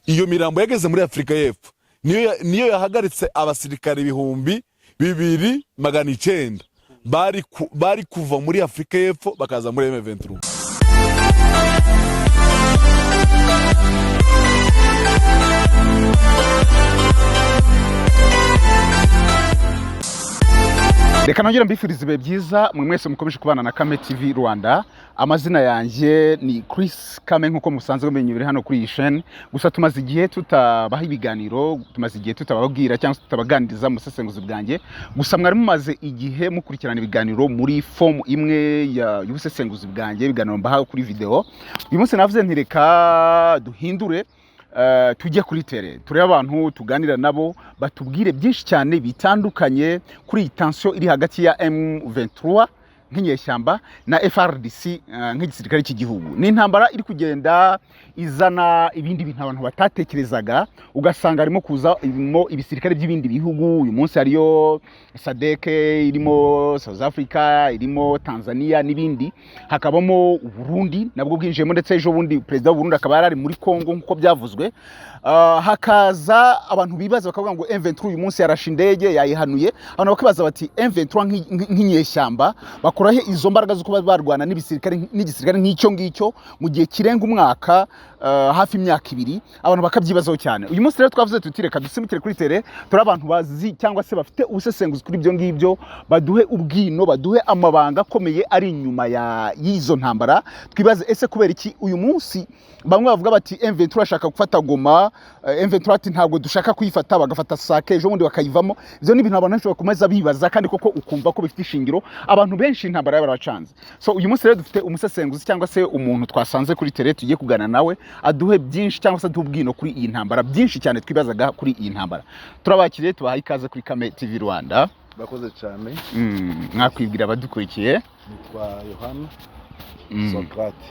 Iyo mirambo yageze muri Afurika y'Epfo niyo yahagaritse abasirikare 2900 bari kuva muri Afurika y'Epfo bakaza muri M23. Reka nongere mbifurize ibihe byiza mwe mwese mukomeje kubana na Kame TV Rwanda. Amazina yanjye ni Chris Kame, nk'uko musanzwe mumenyereye hano kuri iyi chaîne. Gusa tumaze igihe tutabaha ibiganiro, tumaze igihe tutababwira cyangwa se tutabaganiriza mu busesenguzi bwanjye. Gusa mwari mumaze igihe mukurikirana ibiganiro muri form imwe y'ubusesenguzi bwanjye, ibiganiro mbaha kuri video. Uyu munsi navuze nti reka duhindure, tujye kuri terrain, turebe abantu tuganira nabo, batubwire byinshi cyane bitandukanye kuri iyi tension iri hagati ya M23 nk'inyeshyamba na FARDC nk'igisirikare cy'igihugu. Ni intambara iri kugenda izana ibindi bintu abantu batatekerezaga, ugasanga harimo kuza irimo ibisirikare by'ibindi bihugu. Uyu munsi hariyo SADC, irimo South Africa, irimo Tanzania n'ibindi, hakabamo Burundi nabwo bwinjiyemo, ndetse ejo bundi perezida w'u Burundi akaba yari ari muri Congo nk'uko byavuzwe. Hakaza abantu bibaza bakavuga ngo M23 uyu munsi yarashe indege yayihanuye. Abantu bakibaza bati M23 nk'inyeshyamba bakura he izo mbaraga zo kuba barwana n'igisirikare nk'icyo ngicyo mu gihe kirenga umwaka, hafi imyaka 2? Abantu bakabyibazaho cyane. Uyu munsi rero twavuze tuti reka dusimukire kuri terrain, turi abantu bazi cyangwa se bafite ubusesenguzi kuri ibyo ngibyo, baduhe ubwino, baduhe amabanga akomeye ari inyuma y'izo ntambara. Twibaze ese kubera iki uyu munsi bamwe bavuga bati M23 ashaka gufata Goma, M23 ati ntabwo dushaka kuyifata, bagafata Sake ejo bundi bakayivamo. Ibyo ni ibintu abantu benshi bakomeza bibaza, kandi koko ukumva ko bifite ishingiro. Abantu benshi intambara yabaracanze. So uyu munsi rero dufite umusesenguzi cyangwa se umuntu twasanze kuri terrain, tugiye kuganira nawe aduhe byinshi cyangwa se aduhe ubwino kuri iyi ntambara, byinshi cyane twibazaga kuri iyi ntambara. Turabakiriye, tubahaye ikaze kuri Kame TV Rwanda. Murakoze cyane. Mwakwibwira abadukurikiye? Nitwa Yohana Socrate.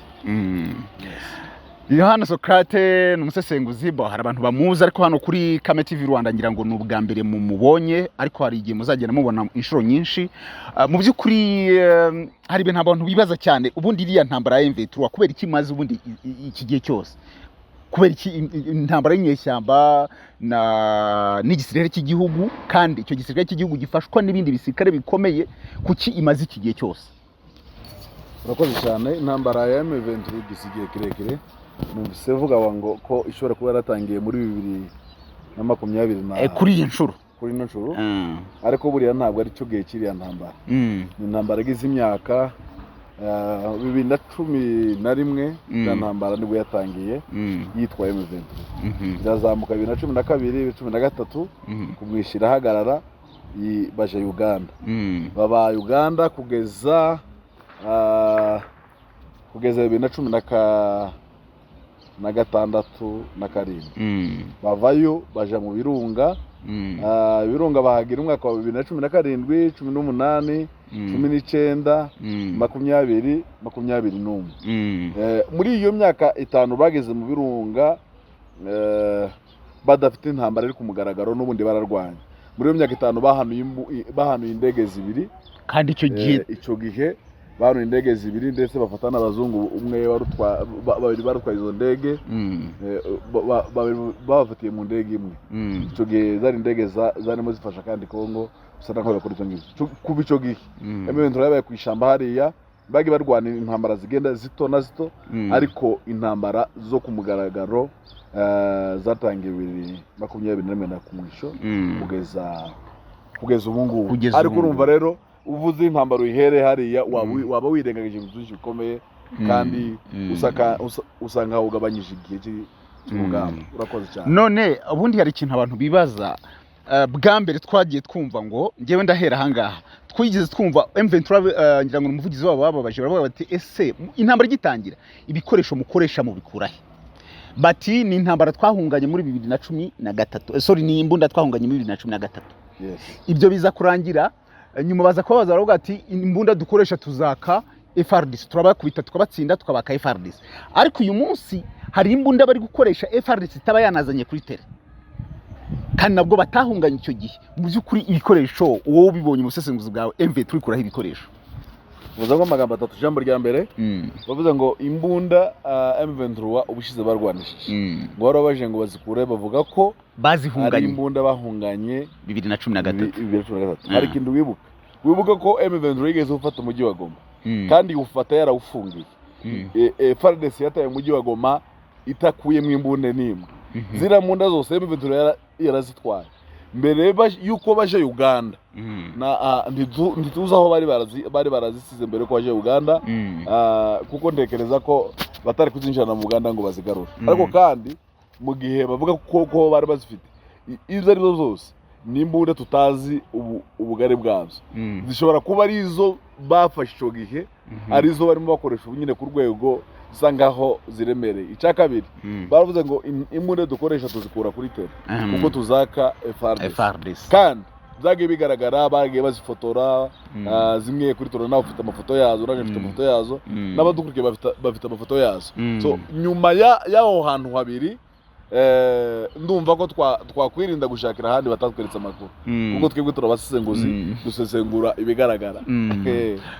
Yohana Socrate ni umusesenguzi. Bo hari abantu bamuzi, ariko hano kuri Kame TV Rwanda ngira ngo ni ubwa mbere mumubonye, ariko hari igihe muzagenda mubona inshuro nyinshi. Mu by'ukuri hari ibintu abantu bibaza cyane. Ubundi iriya ntambara ya M23 kubera iki imaze ubundi iki gihe cyose? Kubera iki intambara y'inyeshyamba n'igisirikare cy'igihugu, kandi icyo gisirikare cy'igihugu gifashwa n'ibindi bisirikare bikomeye, kuki imaze iki gihe cyose? Urakoze cyane. Intambara ya M23 igize igihe kirekire. Numvise vuga ngo ko ishobora kuba yaratangiye muri 2020 na Kuri iyi nshuro. Kuri ino nshuro, ariko buriya ntabwo ari cyo gihe cy'iriya ntambara. Ni intambara igize imyaka 2011. Iriya ntambara nibwo yatangiye yitwa M23, irazamuka 2012, 2013, kumwishyira ahagarara, baje Uganda, baba Uganda kugeza 2016 na 7. Bavayo baja mu birunga. Ibirunga bahagira umwaka wa 2017, 18, 19, 20, 21. Muri iyo myaka 5 bageze mu birunga, badafite intambara iri ku mugaragaro, n'ubundi bararwanya. Muri iyo myaka 5 bahanuye indege 2. Kandi icyo gihe Icyo gihe bahanuye indege 2, ndetse bafata n'abazungu, umwe babiri barutwaye izo ndege, babiri babafatiye mu ndege imwe. Icyo gihe zari indege zarimo zifasha kandi Kongo, gusa ntabwo bakora icyo ngicyo. Kuva icyo gihe M23 yabaye ku ishyamba hariya, bagiye barwana intambara zigenda zito na zito, ariko intambara zo ku mugaragaro zatangiye 2021 na ku mwisho kugeza ubu ngubu. Kugeza Ariko ubu urumva ngubu. rero uvuze intambara uyihere hariya, waba wirengagije ibintu byinshi bikomeye, kandi usanga ugabanyije igihe cy'urugamba. Urakoze cyane. None ubundi hari ikintu abantu bibaza. Bwa mbere twagiye twumva ngo, ngewe ndahera ahangaha, twigeze twumva M23, ngira ngo umuvugizi wabo bababaje, baravuga bati ese intambara igitangira ibikoresho mukoresha mubikurahe? Bati ni intambara twahunganye muri 2013, sorry, ni imbunda twahunganye muri 2013. Ibyo biza kurangira, nyuma baza kubabaza, baravuga ati imbunda dukoresha tuzaka FARDC, turabakubita tukabatsinda tukabaka FARDC. Ariko uyu munsi hari imbunda bari gukoresha FARDC itaba yanazanye kuri terrain, kandi nabwo batahunganye icyo gihe. Mu by'ukuri ibikoresho wowe ubibonye mu busesenguzi bwawe, M23 ikuraho ibikoresho? Mvuze amagambo atatu. Ijambo rya mbere, bavuze ngo imbunda M23 ubushize barwanishije, ngo bari baje ngo bazikure, bavuga ko ari Bazihunganye imbunda bahunganye 2013. 2013. Hari ikintu wibuka ko M23 yigeze gufata umujyi wa Goma, kandi iwufata yarawufungiye. FARDC yataye umujyi wa Goma itakuyemo imbunda n'imwe. Ziriya mbunda zose M23 yarazitwaye mbere yuko baje Uganda. Na ntituzi aho bari barazisize mbere yuko baje Uganda, kuko ntekereza ko batari kuzinjirana mu Uganda ngo bazigarure. Ariko kandi mu gihe bavuga ko bari bazifite, izo ari zo zose ni imbunda tutazi ubugari bwazo. Zishobora kuba ari izo bafashe icyo gihe, arizo barimo bakoresha ubu nyine ku rwego zisa nkaho ziremereye. Icya kabiri, baravuze ngo imbunda dukoresha tuzikura kuri terrain, kuko tuzaka FARDC. FARDC. Kandi byagiye bigaragara, bagiye bazifotora, zimwe kuri terrain. Nawe ufite amafoto yazo, nanjye mfite amafoto yazo, n'abadukurikiye bafite amafoto yazo. So nyuma y'aho hantu habiri, ndumva ko twakwirinda gushakira ahandi batatweretse amakuru, kuko twebwe turabasesenguzi, dusesengura ibigaragara.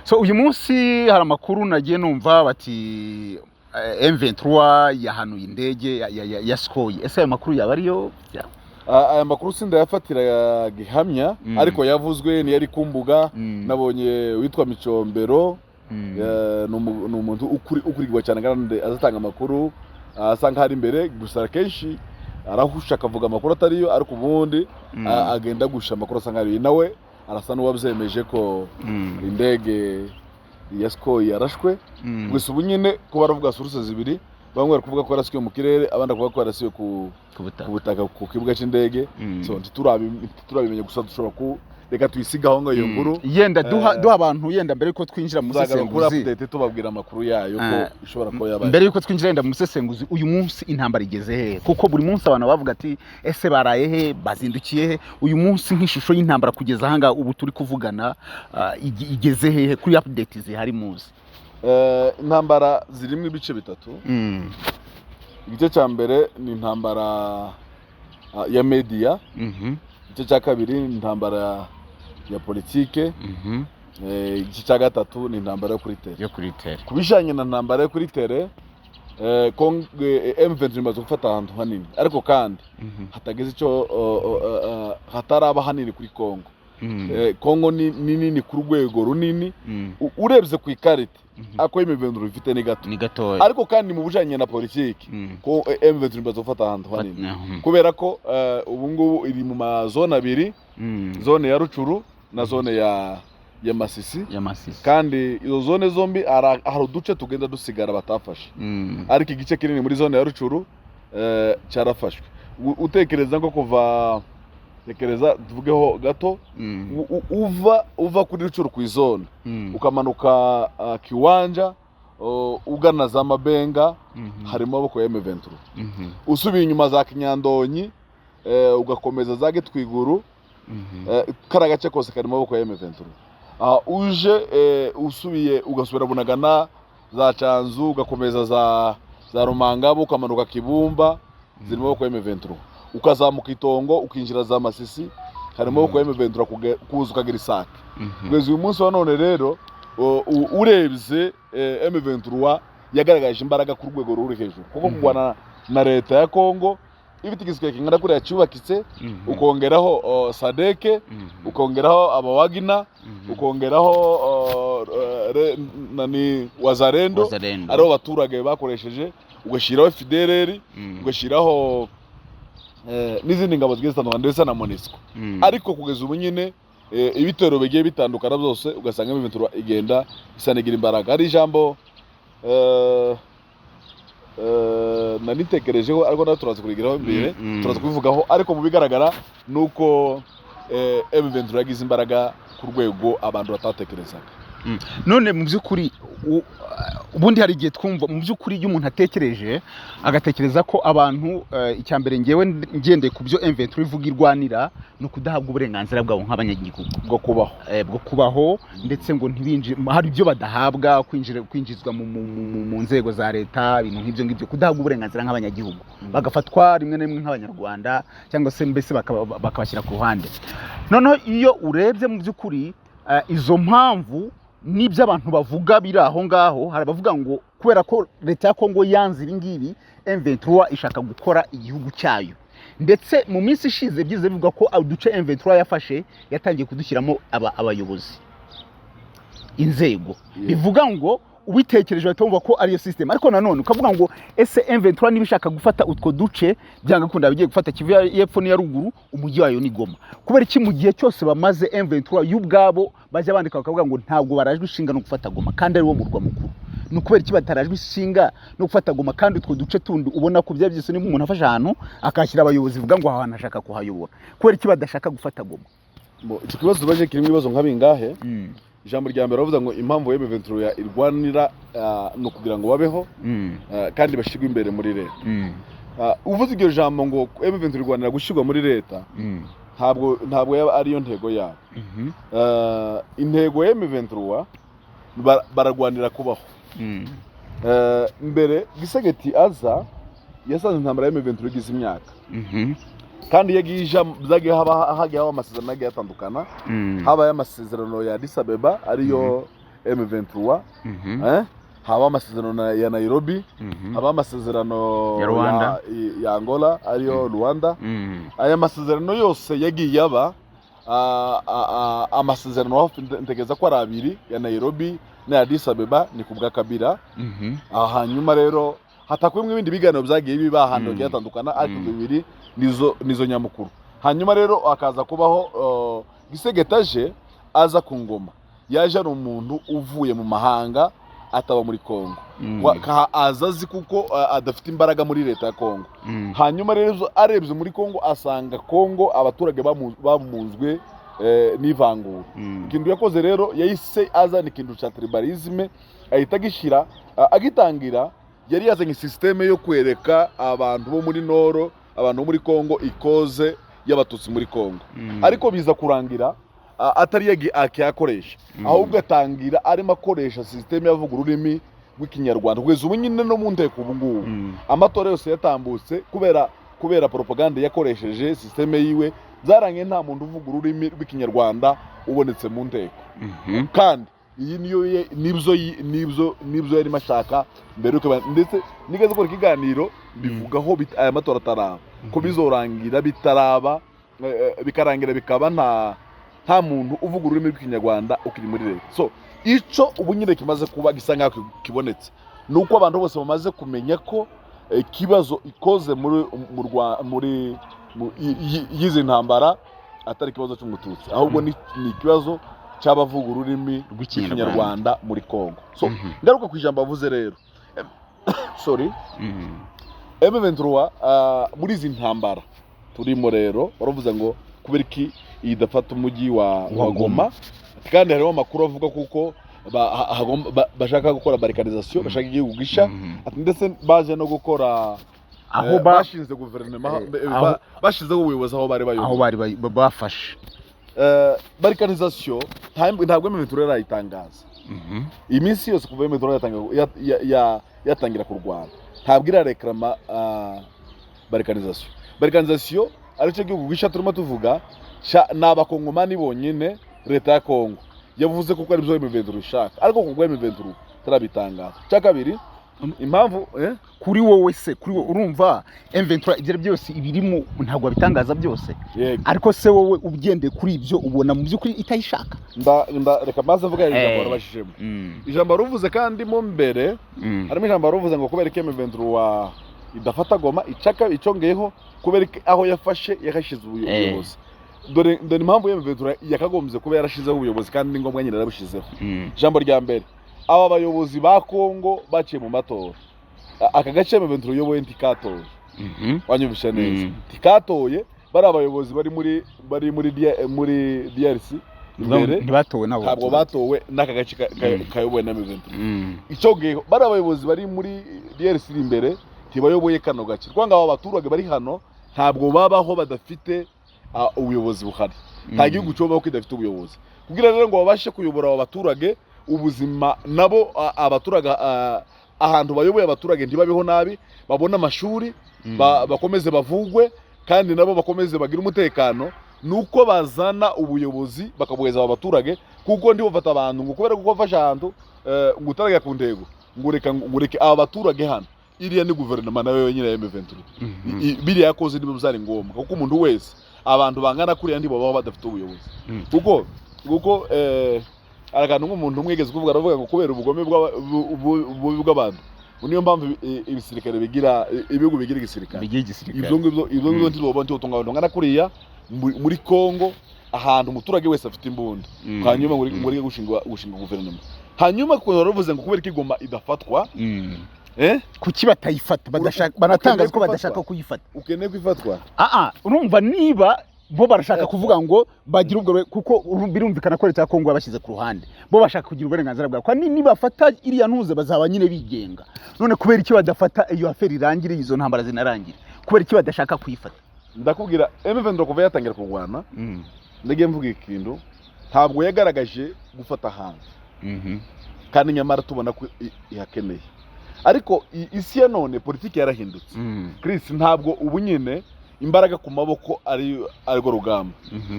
So uyu munsi hari amakuru nagiye numva bati M23 yahanuye indege ya Sukhoi. Ese ayo makuru yaba ariyo? Aya makuru sindayafatira gihamya, ariko yavuzwe niyo ari ku mbuga. Nabonye witwa Micombero, ni umuntu ukurikirwa cyane kandi azatanga amakuru, asa nkaho ari imbere. Gusa kenshi arahusha akavuga amakuru atariyo, ariko ubundi agenda gusha amakuru asa nkaho ariyo. Nawe arasa n'uwabyemeje ko indege ya Sukhoi yarashwe. Gusa ubu nyine ko baravuga source zibiri, bamwe bari kuvuga ko yarasiwe mu kirere, abandi bakavuga ko yarasiwe Ku butaka. ku butaka, ku kibuga cy'indege. So ntiturabimenya, gusa dushobora ku reka tuyisige aho ngaho iyo nkuru. Yenda duha duha abantu, yenda mbere yuko twinjira mu Tuzagaruka kuri busesenguzi, update tubabwira amakuru yayo ko ishobora kuba yabaye. Mbere yuko twinjira yenda mu busesenguzi, uyu munsi intambara igeze hehe? Kuko buri munsi abantu bavuga ati: "Ese baraye he? Bazindukiye he?" Uyu munsi nk'ishusho y'intambara kugeza ahangaha ubu turi kuvugana, igeze hehe kuri update zihari muzi? Intambara zirimo ibice bitatu. Igice cya mbere ni intambara ya media. Igice cya kabiri ni intambara ya politike. Igice cya gatatu ni intambara yo kuri terrain. Yo kuri terrain. Ku bijyanye na ntambara yo kuri terrain, M23 imaze gufata ahantu hanini, ariko kandi hatageze icyo hataraba hanini kuri Congo. Congo ni nini ku rwego runini. Urebye ku ikarita, ako M23 ifite ni gato. Ni gatoya. Ariko kandi mu bijyanye na politiki, ko M23 imaze gufata ahantu hanini, kubera ko ubu ngubu iri mu mazone abiri, zone ya Rutshuru na zone ya Masisi. Ya Masisi. Kandi izo zone zombi hari uduce tugenda dusigara batafashe, ariko igice kinini muri zone ya Rutshuru cyarafashwe. Utekereza nko kuva, tekereza tuvugeho gato, uva kuri Rutshuru ku izone, ukamanuka Kiwanja, ugana za Mabenga, harimo amaboko ya M23. Usubiye inyuma za Kinyandonyi, ugakomeza za Gitwiguru, kariya gace kose kari mu maboko ya M23. Uje usubiye ugasubira Bunagana, za Canzu, ugakomeza za Rumangabo, ukamanuka Kibumba, ziri mu maboko ya M23. Ukazamuka Itongo, ukinjira za Masisi, hari mu maboko ya M23, kuza ukagera Isake. Kugeza uyu munsi wa none rero, urebye, M23 yagaragaje imbaraga ku rwego ruri hejuru, kuko kurwana na leta ya Kongo ifite igisirikare kingana kuriya cyubakitse, ukongeraho SADC, ukongeraho abawagina, ukongeraho nani, Wazalendo, Wazalendo. aribo baturage bakoresheje, ugashyiraho FDLR, ugashyiraho n'izindi ngabo zigiye zitandukanye, ndetse na MONUSCO. Ariko kugeza ubu nyine, ibitero bigiye bitandukana byose, ugasanga M23 igenda isa n'igira imbaraga. Hari ijambo nanitekerejeho, ariko nawe turaza kurigeraho imbere, turaza kubivugaho. Ariko mu bigaragara ni uko M23 yagize imbaraga ku rwego abantu batatekerezaga. None mu by'ukuri, ubundi hari igihe twumva, mu by'ukuri iyo umuntu atekereje, agatekereza ko abantu, icya mbere ngewe ngendeye ku byo M23 ivuga irwanira, ni ukudahabwa uburenganzira bwabo nk'abanyagihugu bwo kubaho. Bwo kubaho, ndetse ngo ntibinjire, hari ibyo badahabwa, kwinjizwa mu nzego za leta, ibintu nk'ibyo ngibyo, kudahabwa uburenganzira nk'abanyagihugu, bagafatwa rimwe na rimwe nk'abanyarwanda, cyangwa se mbese bakabashyira ku ruhande. Noneho iyo urebye mu by'ukuri, izo mpamvu N'ibyo abantu bavuga biri aho ngaho, hari abavuga ngo kubera ko leta ya Kongo yanze ibi ngibi, M23 ishaka gukora igihugu cyayo. Ndetse mu minsi ishize byize bivuga ko uduce M23 yafashe yatangiye kudushyiramo abayobozi, inzego. Bivuga ngo ubitekereje bahita bumva ko ariyo system. Ariko nanone ukavuga ngo ese M23 niba ishaka gufata utwo duce, byanga kunda bigiye gufata Kivu y'Epfo n'iya Ruguru, umujyi wayo ni Goma, kubera iki mu gihe cyose bamaze M23 y'ubwabo bajya bandika bakavuga ngo ntabwo barajwe ishinga no gufata Goma kandi ari wo murwa mukuru? Ni ukubera iki batarajwe ishinga no gufata Goma kandi utwo duce tundi ubona ko byaba byose, niba umuntu afashe ahantu akashyira abayobozi, bivuga ngo aha hantu ashaka kuhayobora, kubera iki badashaka gufata Goma? Icyo kibazo tubaje kirimo ibibazo nka bingahe. Ijambo rya mbere bavuga ngo impamvu M23 irwanira ni ukugira ngo babeho kandi bashyirwe imbere muri leta. Uvuze iryo jambo ngo M23 irwanira gushyirwa muri leta, ntabwo yaba ariyo ntego yabo. Intego ya M23 bararwanira kubaho. Mbere Tshisekedi aza yasanze intambara ya M23 igize imyaka, kandi yagiye ija zagiye haba, hagiye haba amasezerano agiye atandukana. Habaye amasezerano ya Addis Abeba ariyo M23, haba amasezerano ya Nairobi, haba amasezerano Ya Rwanda. ya Angola ariyo Rwanda. Aya masezerano yose yagiye aba amasezerano hafi ntekereza ko ari abiri, ya Nairobi n'aya Addis Abeba, ni ku bwa Kabila. Hanyuma rero hatakubiyemo ibindi biganiro byagiye biba ahantu hagiye hatandukana, ariko ibyo bibiri nizo nyamukuru. Hanyuma rero hakaza kubaho Tshisekedi aje aza ku ngoma, yaje ari umuntu uvuye mu mahanga, ataba muri Kongo. Aza azi kuko adafite imbaraga muri leta ya Kongo. Hanyuma rero arebye muri Kongo asanga Kongo abaturage bamunzwe n'ivangura. Ikintu yakoze rero, yahise azana ikintu cya tribalisme, ahita agishyira agitangira. Yari yazanye système yo kwereka abantu bo muri Nord, abantu bo muri Kongo, ikoze y'Abatutsi muri Kongo. Ariko biza kurangira atari akiyakoresha, ahubwo atangira arimo akoresha système yavuga ururimi rw'Ikinyarwanda. Kugeza ubu nyine no mu nteko ubu ngubu, amatora yose yatambutse kubera propaganda yakoresheje, système yiwe, byarangiye nta muntu uvuga ururimi rw'Ikinyarwanda ubonetse mu nteko. Kandi iyi niyo nibyo yarimo ashaka mbere yuko ndetse nigeze gukora ikiganiro bivugaho aya matora ataraba, ko bizorangira bitaraba, bikarangira bikaba nta muntu uvuga ururimi rw'Ikinyarwanda ukiri muri leta. So ico ubu nyine kimaze kuba gisa nkaho kibonetse ni uko abantu bose bamaze kumenya ko ikibazo ikoze muri mu Rwa- muri mu- y- y- y'izi ntambara atari ikibazo cy'Umututsi, ahubwo ni ikibazo cy'abavuga ururimi rw'Ikinyarwanda. rw'Ikinyarwanda muri Kongo. So ngaruka ku ijambo avuze rero, sorry, M23 muri izi ntambara turimo rero, baravuze ngo kubera iki idafata umujyi wa wa Goma? Kandi hariho amakuru avuga kuko bashaka gukora balkanisation, bashaka igihugu gisha. Ati ndetse baje no gukora aho ba bashinze guverinoma bashizeho ubuyobozi aho bari aho bayoboye. Bari bafashe. Balkanisation ntabwo M23 irayitangaza. Iminsi yose kuva M23 yatangira kurwana, ntabwo irareklama balkanisation. Balkanisation aricyo gihugu gisha turimo tuvuga, ni Abakongomani bonyine. Leta ya Kongo yavuze kuko aribyo M23 ishaka, ariko kubwo M23 tarabitangaza. Cya kabiri, impamvu Kuri wowe se, kuri wowe urumva M23 ibyo ari byose ibirimo ntabwo babitangaza byose? Yego. Ariko se wowe ugendeye kuri ibyo, ubona mu by'ukuri itayishaka? Nda reka maze mvuga ijambo warabajijemo, ijambo waruvuze kandi mo mbere harimo ijambo waruvuze ngo kubera ko M23 idafata Goma, icaka icongeyeho kubera ko aho yafashe yakashize ubuyobozi. Dore impamvu M23 yakagombye kuba yarashizeho ubuyobozi, kandi ni ngombwa nyine yarabushizeho. Ijambo rya mbere, aba bayobozi ba Kongo baciye mu matora. Aka gace M23 uyoboye ntikatoye. Wanyumvishe neza? Ntikatoye. Bari abayobozi bari muri DRC imbere. Ntibatowe nabo. Ntabwo batowe n'aka gace kayobowe na M23. Icyo gihe bari abayobozi bari muri DRC imbere ntibayoboye kano gace, kuko ngo aba baturage bari hano ntabwo babaho badafite ubuyobozi buhari. Nta gihugu cyobaho kidafite ubuyobozi. Kugira rero ngo babashe kuyobora aba baturage ubuzima nabo abaturage ahantu bayoboye, abaturage ntibabeho nabi, babone amashuri, bakomeze bavugwe, kandi nabo bakomeze bagire umutekano, ni uko bazana ubuyobozi bakabuheza aba baturage. Kuko ndi bufata abantu ngo kubera ko wafashe ahantu ngo utaragera ku ntego, ngo reka, ngo ureke aba baturage hano. Iriya ni guverinoma nayo nyine ya M23. Biriya yakoze nibyo byari ngombwa, kuko umuntu wese, abantu bangana kuriya ntibabaho badafite ubuyobozi. Kuko hari akantu nk'umuntu umwe yigeze kuvuga, aravuga ngo kubera ubugome ububi bw'abantu, ngo niyo mpamvu ibisirikare bigira, ibihugu bigira igisirikare. Bigira igisirikare. Ibyo ngibyo ntiwotunga abantu bangana kuriya muri Congo, ahantu umuturage wese afite imbunda, hanyuma ngo ureke gushinga guverinoma. Hanyuma ukuntu waravuze ngo kubera ko i Goma idafatwa, Kuki batayifata? Badashaka, banatangaza ko Ukeneye badashaka gufatwa. kuyifata. Ukeneye kwifatwa. Aa, urumva niba bo barashaka kuvuga ngo bagire ubwo, kuko birumvikana ko leta ya Kongo yabashyize ku ruhande, bo bashaka kugira uburenganzira bwabo, kandi nibafata iriya ntuze bazaba nyine bigenga. None kubera iki badafata, iyo affaire irangire, izo ntambara zinarangire? Kubera iki badashaka kuyifata? Ndakubwira, M23 kuva yatangira kurwana, ndagiye mvuga ikintu, ntabwo yagaragaje gufata hanze, kandi nyamara tubona ko ihakeneye. Ariko isi ya none, politiki yarahindutse, Chris. Ntabwo ubu nyine imbaraga ku maboko ari arirwo rugamba.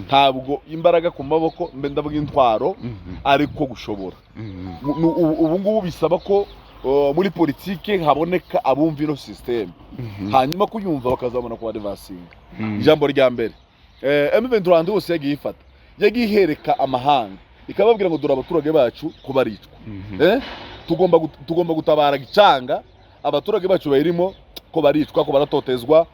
Ntabwo imbaraga ku maboko, mbe ndavuga intwaro, ariko gushobora. Ubu ngubu bisaba ko muri politiki haboneka abumva ino système, hanyuma kuyumva bakazabona ku advancinga. Ijambo rya mbere, M23 ahantu hose yagiye ifata, yagiye ihereka amahanga, ikababwira ngo dore abaturage bacu ko baricwa, tugomba gutabara gicanga abaturage bacu bayirimo, ko baricwa, ko baratotezwa,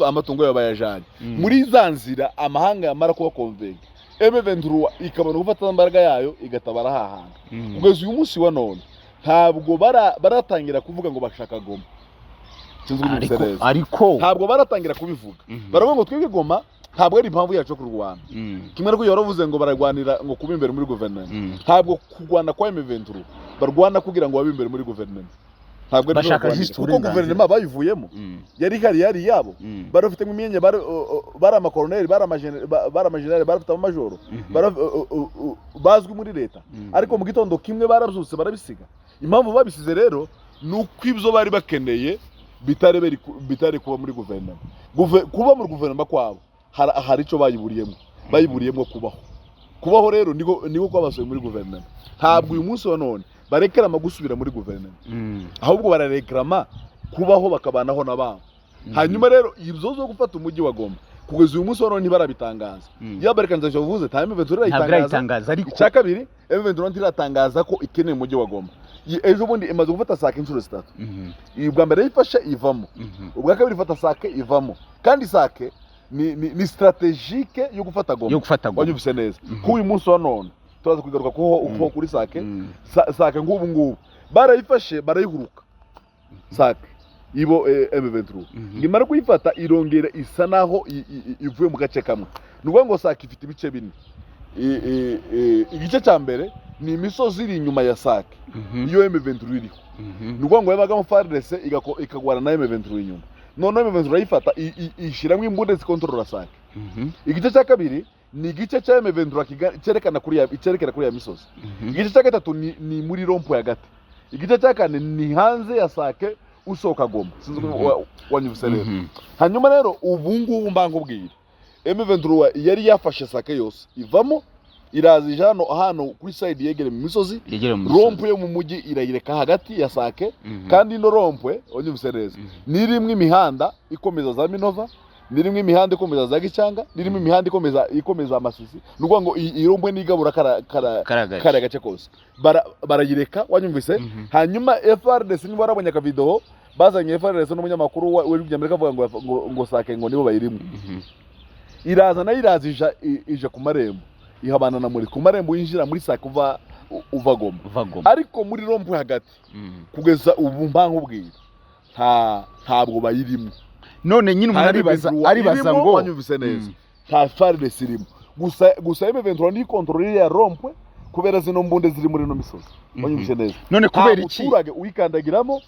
amatungo yabo bayajanye. Muri za nzira amahanga yamara kuba convaincu, M23 ikabona gufata imbaraga yayo igatabara hahantu. Kugeza uyu munsi wa none ntabwo baratangira kuvuga ngo bashaka Goma. Sinzi uko Ariko neza. Ariko Ntabwo baratangira kubivuga. Baravuga ngo twebwe Goma ntabwo ari impamvu yacu yo kurwana, kimwe n'uko yaravuze ngo bararwanira ngo kuba imbere muri guverinoma. Ntabwo kurwana kwa M23 barwana kugira ngo babe imbere muri guverinoma, ntabwo ari byo Bashaka barwanira. just Kuko uburenganzira. guverinoma bayivuyemo, yari ihari, yari iyabo. Bari bafitemo imyanya, bari amakoroneri, bari amajenerali, bari bafite amamajoro, bazwi muri leta. Ariko mu gitondo kimwe barabyutse barabisiga. Impamvu babisize rero ni uko ibyo bari bakeneye bitari kuba muri guverinoma. Kuba muri guverinoma kwabo hari icyo bayiburiyemo, bayiburiyemo kubaho. Kubaho rero niko kwabasuye muri guverinoma. Ntabwo uyu munsi wa none barekerama gusubira muri guverinoma, ahubwo bararekerama kubaho, bakabanaho n'ababo. Hanyuma rero ibyo zo gufata umujyi wa Goma, kugeza uyu munsi wa none ntibarabitangaza. Iyo balkanisation uvuze, nta M23 Ntabwo irayitangaza. Irayitangaza, ariko Icya kabiri, M23 ntiratangaza ko ikeneye umujyi wa Goma. Ejo bundi imaze gufata Sake inshuro zitatu. Ubwa mbere yifashe ivamo, ubwa kabiri ifata Sake ivamo, kandi Sake ni stratégique yo gufata Goma. Yo gufata Goma. Wanyumvise neza ko uyu munsi wa none turaza kugaruka kuho uko kuri Sake. Sake nk'ubu ngubu barayifashe, barayihuruka Sake ibo, M23 ngimara kuyifata irongera isa naho ivuye mu gace kamwe. Ni ukuvuga ngo Sake ifite ibice bine. Igice cya mbere ni imisozi iri inyuma ya Sake, iyo M23 iriho. Ni ukuvuga ngo yabagamo FARDC ikagwana na M23 inyuma. Noneho M23 irayifata, ishyiramo imbunda zikontorora Sake. Igice cya kabiri ni igice cya M23 cyerekana kuri ya, cyerekana kuri ya misozi. Igice cya gatatu ni muri rond-point hagati. Igice cya kane ni hanze ya Sake usohoka Goma. Sinzi uko wanyumvise rero. Hanyuma rero ubu ngubu mbangubwira, M23 yari yafashe Sake yose ivamo, iraza ije hano kuri side yegereye mu misozi. Yegereye mu misozi. Rond-point yo mu mujyi irayireka hagati ya Sake. Kandi ino rond-point, wanyumvise neza, ni irimwo imihanda ikomeza za Minova, ni rimwe imihanda ikomeza za Gicanga, ni rimwe imihanda ikomeza Masisi. Ni ukuvuga ngo iyi rond-point nigabura kara Kariya gace. Kariya gace kose barayireka, wanyumvise? Hanyuma FARDC, niba warabonye akavideo bazanye FARDC n'umunyamakuru w'Ijwi ry'Amerika avuga ngo Sake ngo nibo bayirimo, iraza nayo, iraza ija ku marembo, ihabana na muri ku marembo yinjira muri Sake uva Goma. Uva Goma. Ariko muri rond-point hagati, kugeza ubu mbankubwira, ntabwo bayirimo. None nyine umuntu aribaza, M23 aribaza irimo, ngo wanyumvise neza, nta FARDC irimo. Gusa M23 ni contrôle ya rond-point kubera zino mbunde ziri muri ino misozi, wanyumvise neza? None Nta kubera iki muturage uyikandagiramo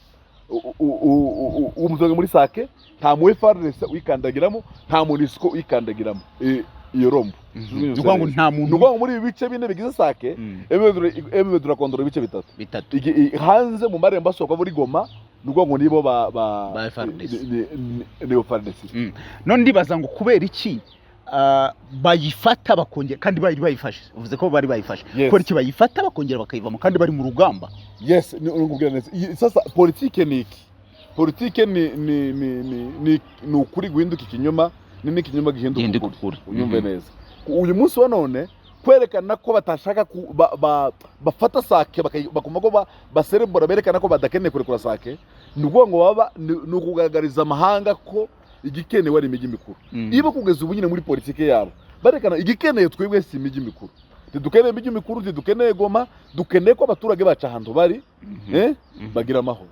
umuturage muri Sake, nta mu FARDC uyikandagiramo, nta MONUSCO uyikandagiramo iyo rond-point. Ni ukuvuga ngo nta Ni muntu ukuvuga ngo muri ibi bice bine bigize Sake, M23 contrôle ibice bitatu. Bitatu. Hanze mu marembo asohoka muri Goma, ni ukuvuga ngo nibo ba Ba FARDC. Nibo FARDC. None ndibaza ngo kubera iki Bayifata bakongera, kandi bari bayifashe, uvuze ko bari bayifashe. Yes. Kubera iki bayifata bakongera bakayivamo kandi bari mu rugamba? Yes, ni urikubwira neza. Sasa politike ni iki? Politike ni ukuri guhinduka ikinyoma, ni n'ikinyoma gihinduka Gihinduka ukuri. ukuri. Unyumve neza, uyu munsi wa none kwerekana ko batashaka bafata Sake, bakumva ko baserebura, berekana ko badakeneye kurekura Sake, ni ukuvuga ngo baba ni ukugaragariza amahanga ko igikenewe ari imijyi mikuru. Iba kugeza ubu nyine muri politike yabo barekana igikeneye twebwe si imijyi mikuru, ntidukeneye imijyi mikuru, ntidukeneye Goma, dukeneye ko abaturage bacu ahantu bari bagira amahoro.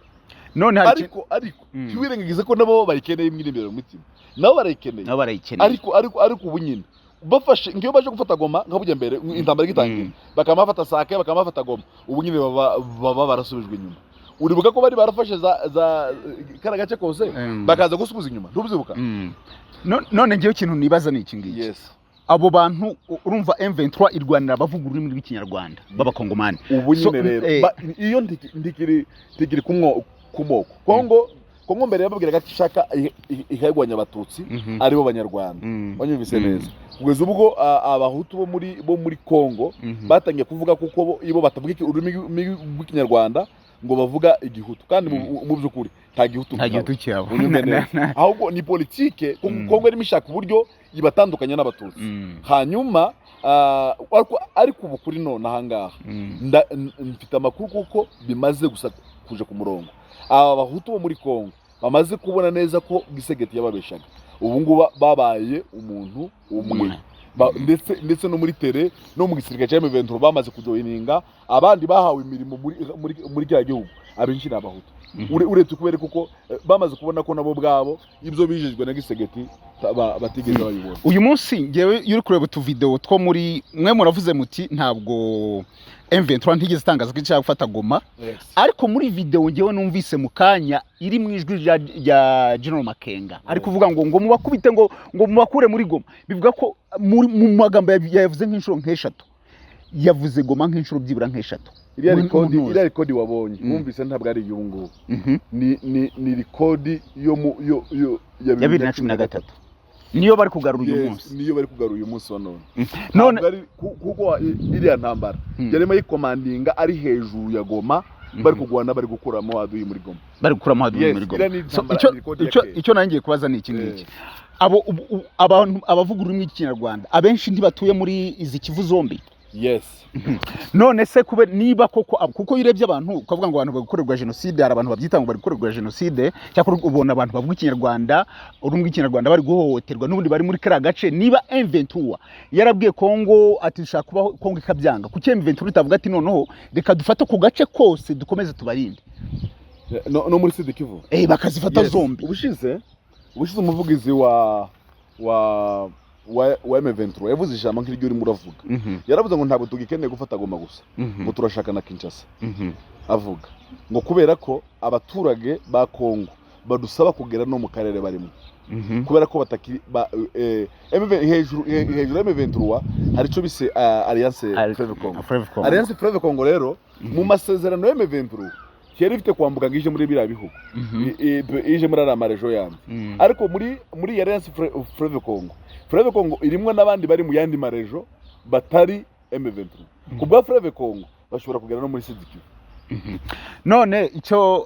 None hari Ariko ntiwirengagize ko nabo bayikeneye imwe imbere mu mutima, nabo barayikeneye. Nabo barayikeneye. Ariko ubu nyine bafashe, ngiyo baje gufata Goma nka bujya mbere intambara igitangira, bakaba bafata Sake, bakaba bafata Goma, ubu nyine baba barasubijwe inyuma. Uribuka ko bari barafashe za kara gace kose, bakaza gusubiza inyuma, ntubyibuka? None ngewe ikintu nibaza ni iki ngiki. Abo bantu, urumva M23 irwanira abavuga ururimi rw'Ikinyarwanda b'Abakongomani. Ubu So, nyine rero iyo ntikiri ku moko. Kongo mbere yababwiraga ko ishaka ikayigwanya Abatutsi, aribo Banyarwanda. Wanyumvise neza? Kugeza ubwo Abahutu bo muri Kongo batangiye kuvuga kuko ibo batavuga ururimi rw'Ikinyarwanda, ngo bavuga Igihutu, kandi mu by'ukuri nta Gihutu Nta kihaba. Gihutu cyabo. Unyumve neza, ahubwo ni politike kuko Kongo irimo ishaka uburyo ibatandukanya n'Abatutsi. Hanyuma ariko ubu kuri none ahangaha mfite amakuru kuko bimaze gusa kuja ku murongo, aba Bahutu bo muri Kongo bamaze kubona neza ko Tshisekedi yababeshaga, ubu ngubu babaye umuntu umwe. Umwe. Ndetse no muri tere no mu gisirikare cya M23 bamaze kujoininga, abandi bahawe imirimo muri kiriya gihugu, abenshi ni Abahutu. Uretse kubera kuko bamaze kubona ko nabo ubwabo ibyo bijejwe na Tshisekedi batigeze babibona. Uyu munsi ngewe iyo uri kureba utuvideo two muri mwe, muravuze muti ntabwo M23 ntigeze itangaza ko ishaka gufata Goma, ariko muri video ngewe numvise mu kanya iri mu ijwi rya General Makenga ari kuvuga ngo mubakubite, ngo mubakure muri Goma, bivuga ko mu magambo yavuze nk'inshuro nk'eshatu, yavuze Goma nk'inshuro byibura nk'eshatu. Iriya Mu ntuza. Iriya record wabonye, wumvise, ntabwo ari iy'ubu ngubu. Ni record yo mu yo yo Ya 2013 niyo bari kugarura uyu Yes, munsi. Niyo bari kugarura uyu munsi wa none. None Ntabwo ari kuko iriya ntambara yarimo ayikomandinga ari hejuru ya Goma, bari kurwana, bari gukuramo aduyi muri Goma. Bari gukuramo aduyi Yes, muri Goma. iriya ni So, intambara, icyo ni record ya icyo kera. icyo nangiye kubaza ni iki ngiki: abo abantu abavuga ururimi rw'Ikinyarwanda abenshi ntibatuye muri izi Kivu zombi? Yes. None se kube niba koko kuko iyo urebye abantu ukavuga ngo abantu bari gukorerwa jenoside, hari abantu babyita ngo bari gukorerwa jenoside, cyakora ubona abantu bavuga Ikinyarwanda, ururimi rw'Ikinyarwanda, bari guhohoterwa n'ubundi bari muri kariya gace. Niba M23 yarabwiye Kongo ati dushaka kubaho, Kongo ikabyanga, kuki M23 itavuga ati noneho reka dufate ku gace kose dukomeze tubarinde? No muri Sud Kivu. Bakazifata Yes. zombi. Ubushize umuvugizi wa M23 yavuze ijambo nk'iryo urimo uravuga. Yaravuze ngo ntabwo tugikeneye gufata Goma gusa, ngo turashaka na Kinshasa. Avuga ngo kubera ko abaturage ba Kongo badusaba kugera no mu karere barimo, kubera ko batakiri MV hejuru ya M23 hari icyo bise Alliance Fleuve Congo. Fleuve Congo. Alliance Fleuve Congo rero, mu masezerano ya M23 yari ifite kwambuka ngo ije muri biriya bihugu, ije muri ariya marejo yandi. Ariko muri Alliance Fleuve Congo, Fleuve Congo irimwo n'abandi bari mu yandi marejo batari M23. Ku bwa Fleuve Congo bashobora kugera no muri Sud Kivu. None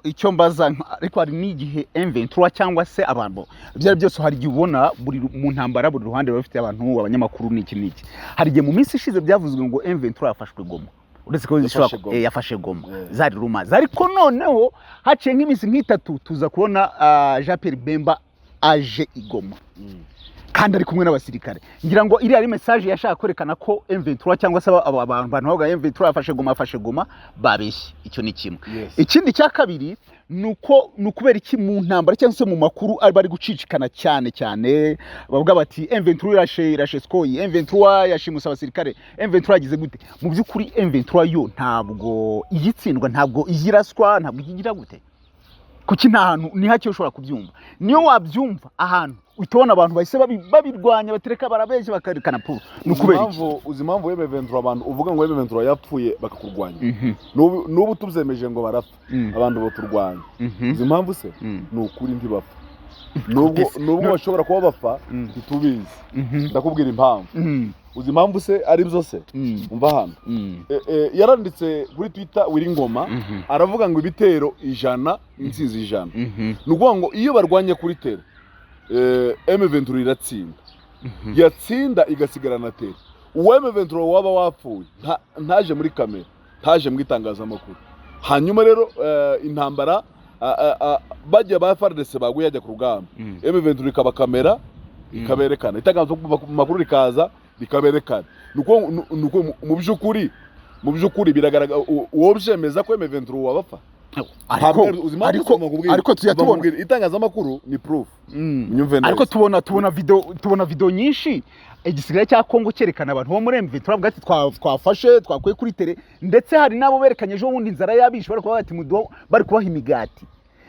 icyo mbaza, ariko hari n'igihe M23 cyangwa se abantu, ibyo ari byose, hari igihe ubona buri mu ntambara buri ruhande baba bafite abantu, abanyamakuru n'iki n'iki. Hari igihe mu minsi ishize byavuzwe ngo M23 yafashwe Goma, uretse ko Yafashe Goma. Yafashe Goma. Zari rumazi, ariko noneho haciye nk'iminsi nk'itatu tuza kubona Jean Pierre Bemba aje i Goma kandi ari kumwe n'abasirikare. Ngira ngo iriya ari message yashaka kwerekana ko M23 cyangwa se abantu bavuga M23 yafashe Goma, yafashe Goma, babeshye. Icyo ni kimwe. Ikindi cya kabiri ni uko ni ukubera iki mu ntambara cyangwa se mu makuru ari bari gucicikana cyane cyane bavuga bati M23 irashe Sukhoi, M23 yashimuse abasirikare, M23 yagize gute? Mu by'ukuri M23 yo ntabwo igitsindwa, ntabwo iyiraswa, ntabwo igira gute. Kuki nta hantu ni hake ushobora kubyumva? Niyo wabyumva ahantu uhita ubona abantu bahise babirwanya, batereka barabeshya, bakarekana puru. Ni Uzi ukubera iki? Uzi impamvu M23, abantu uvuga ngo M23 yapfuye bakakurwanya? N'ubu tubyemeje ngo barapfa, abantu baturwanya. Uzi impamvu se? Ni ukuri ntibapfa. Nubwo Ese, nubwo bashobora kuba bapfa, ntitubizi. Ndakubwira impamvu. Uzi impamvu se ari byo se? Umva hano. Yaranditse kuri Twitter Willy Ngoma, aravuga ngo ibitero 100, intsinzi 100. Ni ukuvuga ngo iyo barwanye kuri terrain, M23 iratsinda, yatsinda igasigarana terrain. Uwo M23 waba wapfuye ntaje muri kamera, ntaje mu itangazamakuru. Hanyuma rero intambara bajya ba FARDC baguye ajya ku rugamba, M23 ikaba kamera, ikaberekana, itangazamakuru rikaza rikaberekana. Ni uko mu by'ukuri biragaragara, uwo byemeza ko M23 wabapfa. Ariko Uzi impamvu? ariko Nkubwire. Ariko tujya tubona Nkubwire, itangazamakuru ni proof. Unyumve neza. Ariko tubona video nyinshi igisirikare cya Kongo cyerekana abantu bo muri M23 bavuga ati twafashe, twakuye kuri terrain. Ndetse hari n'abo berekanye ejo bundi inzara yabishe, bari kubaha ati muduha, bari kubaha imigati.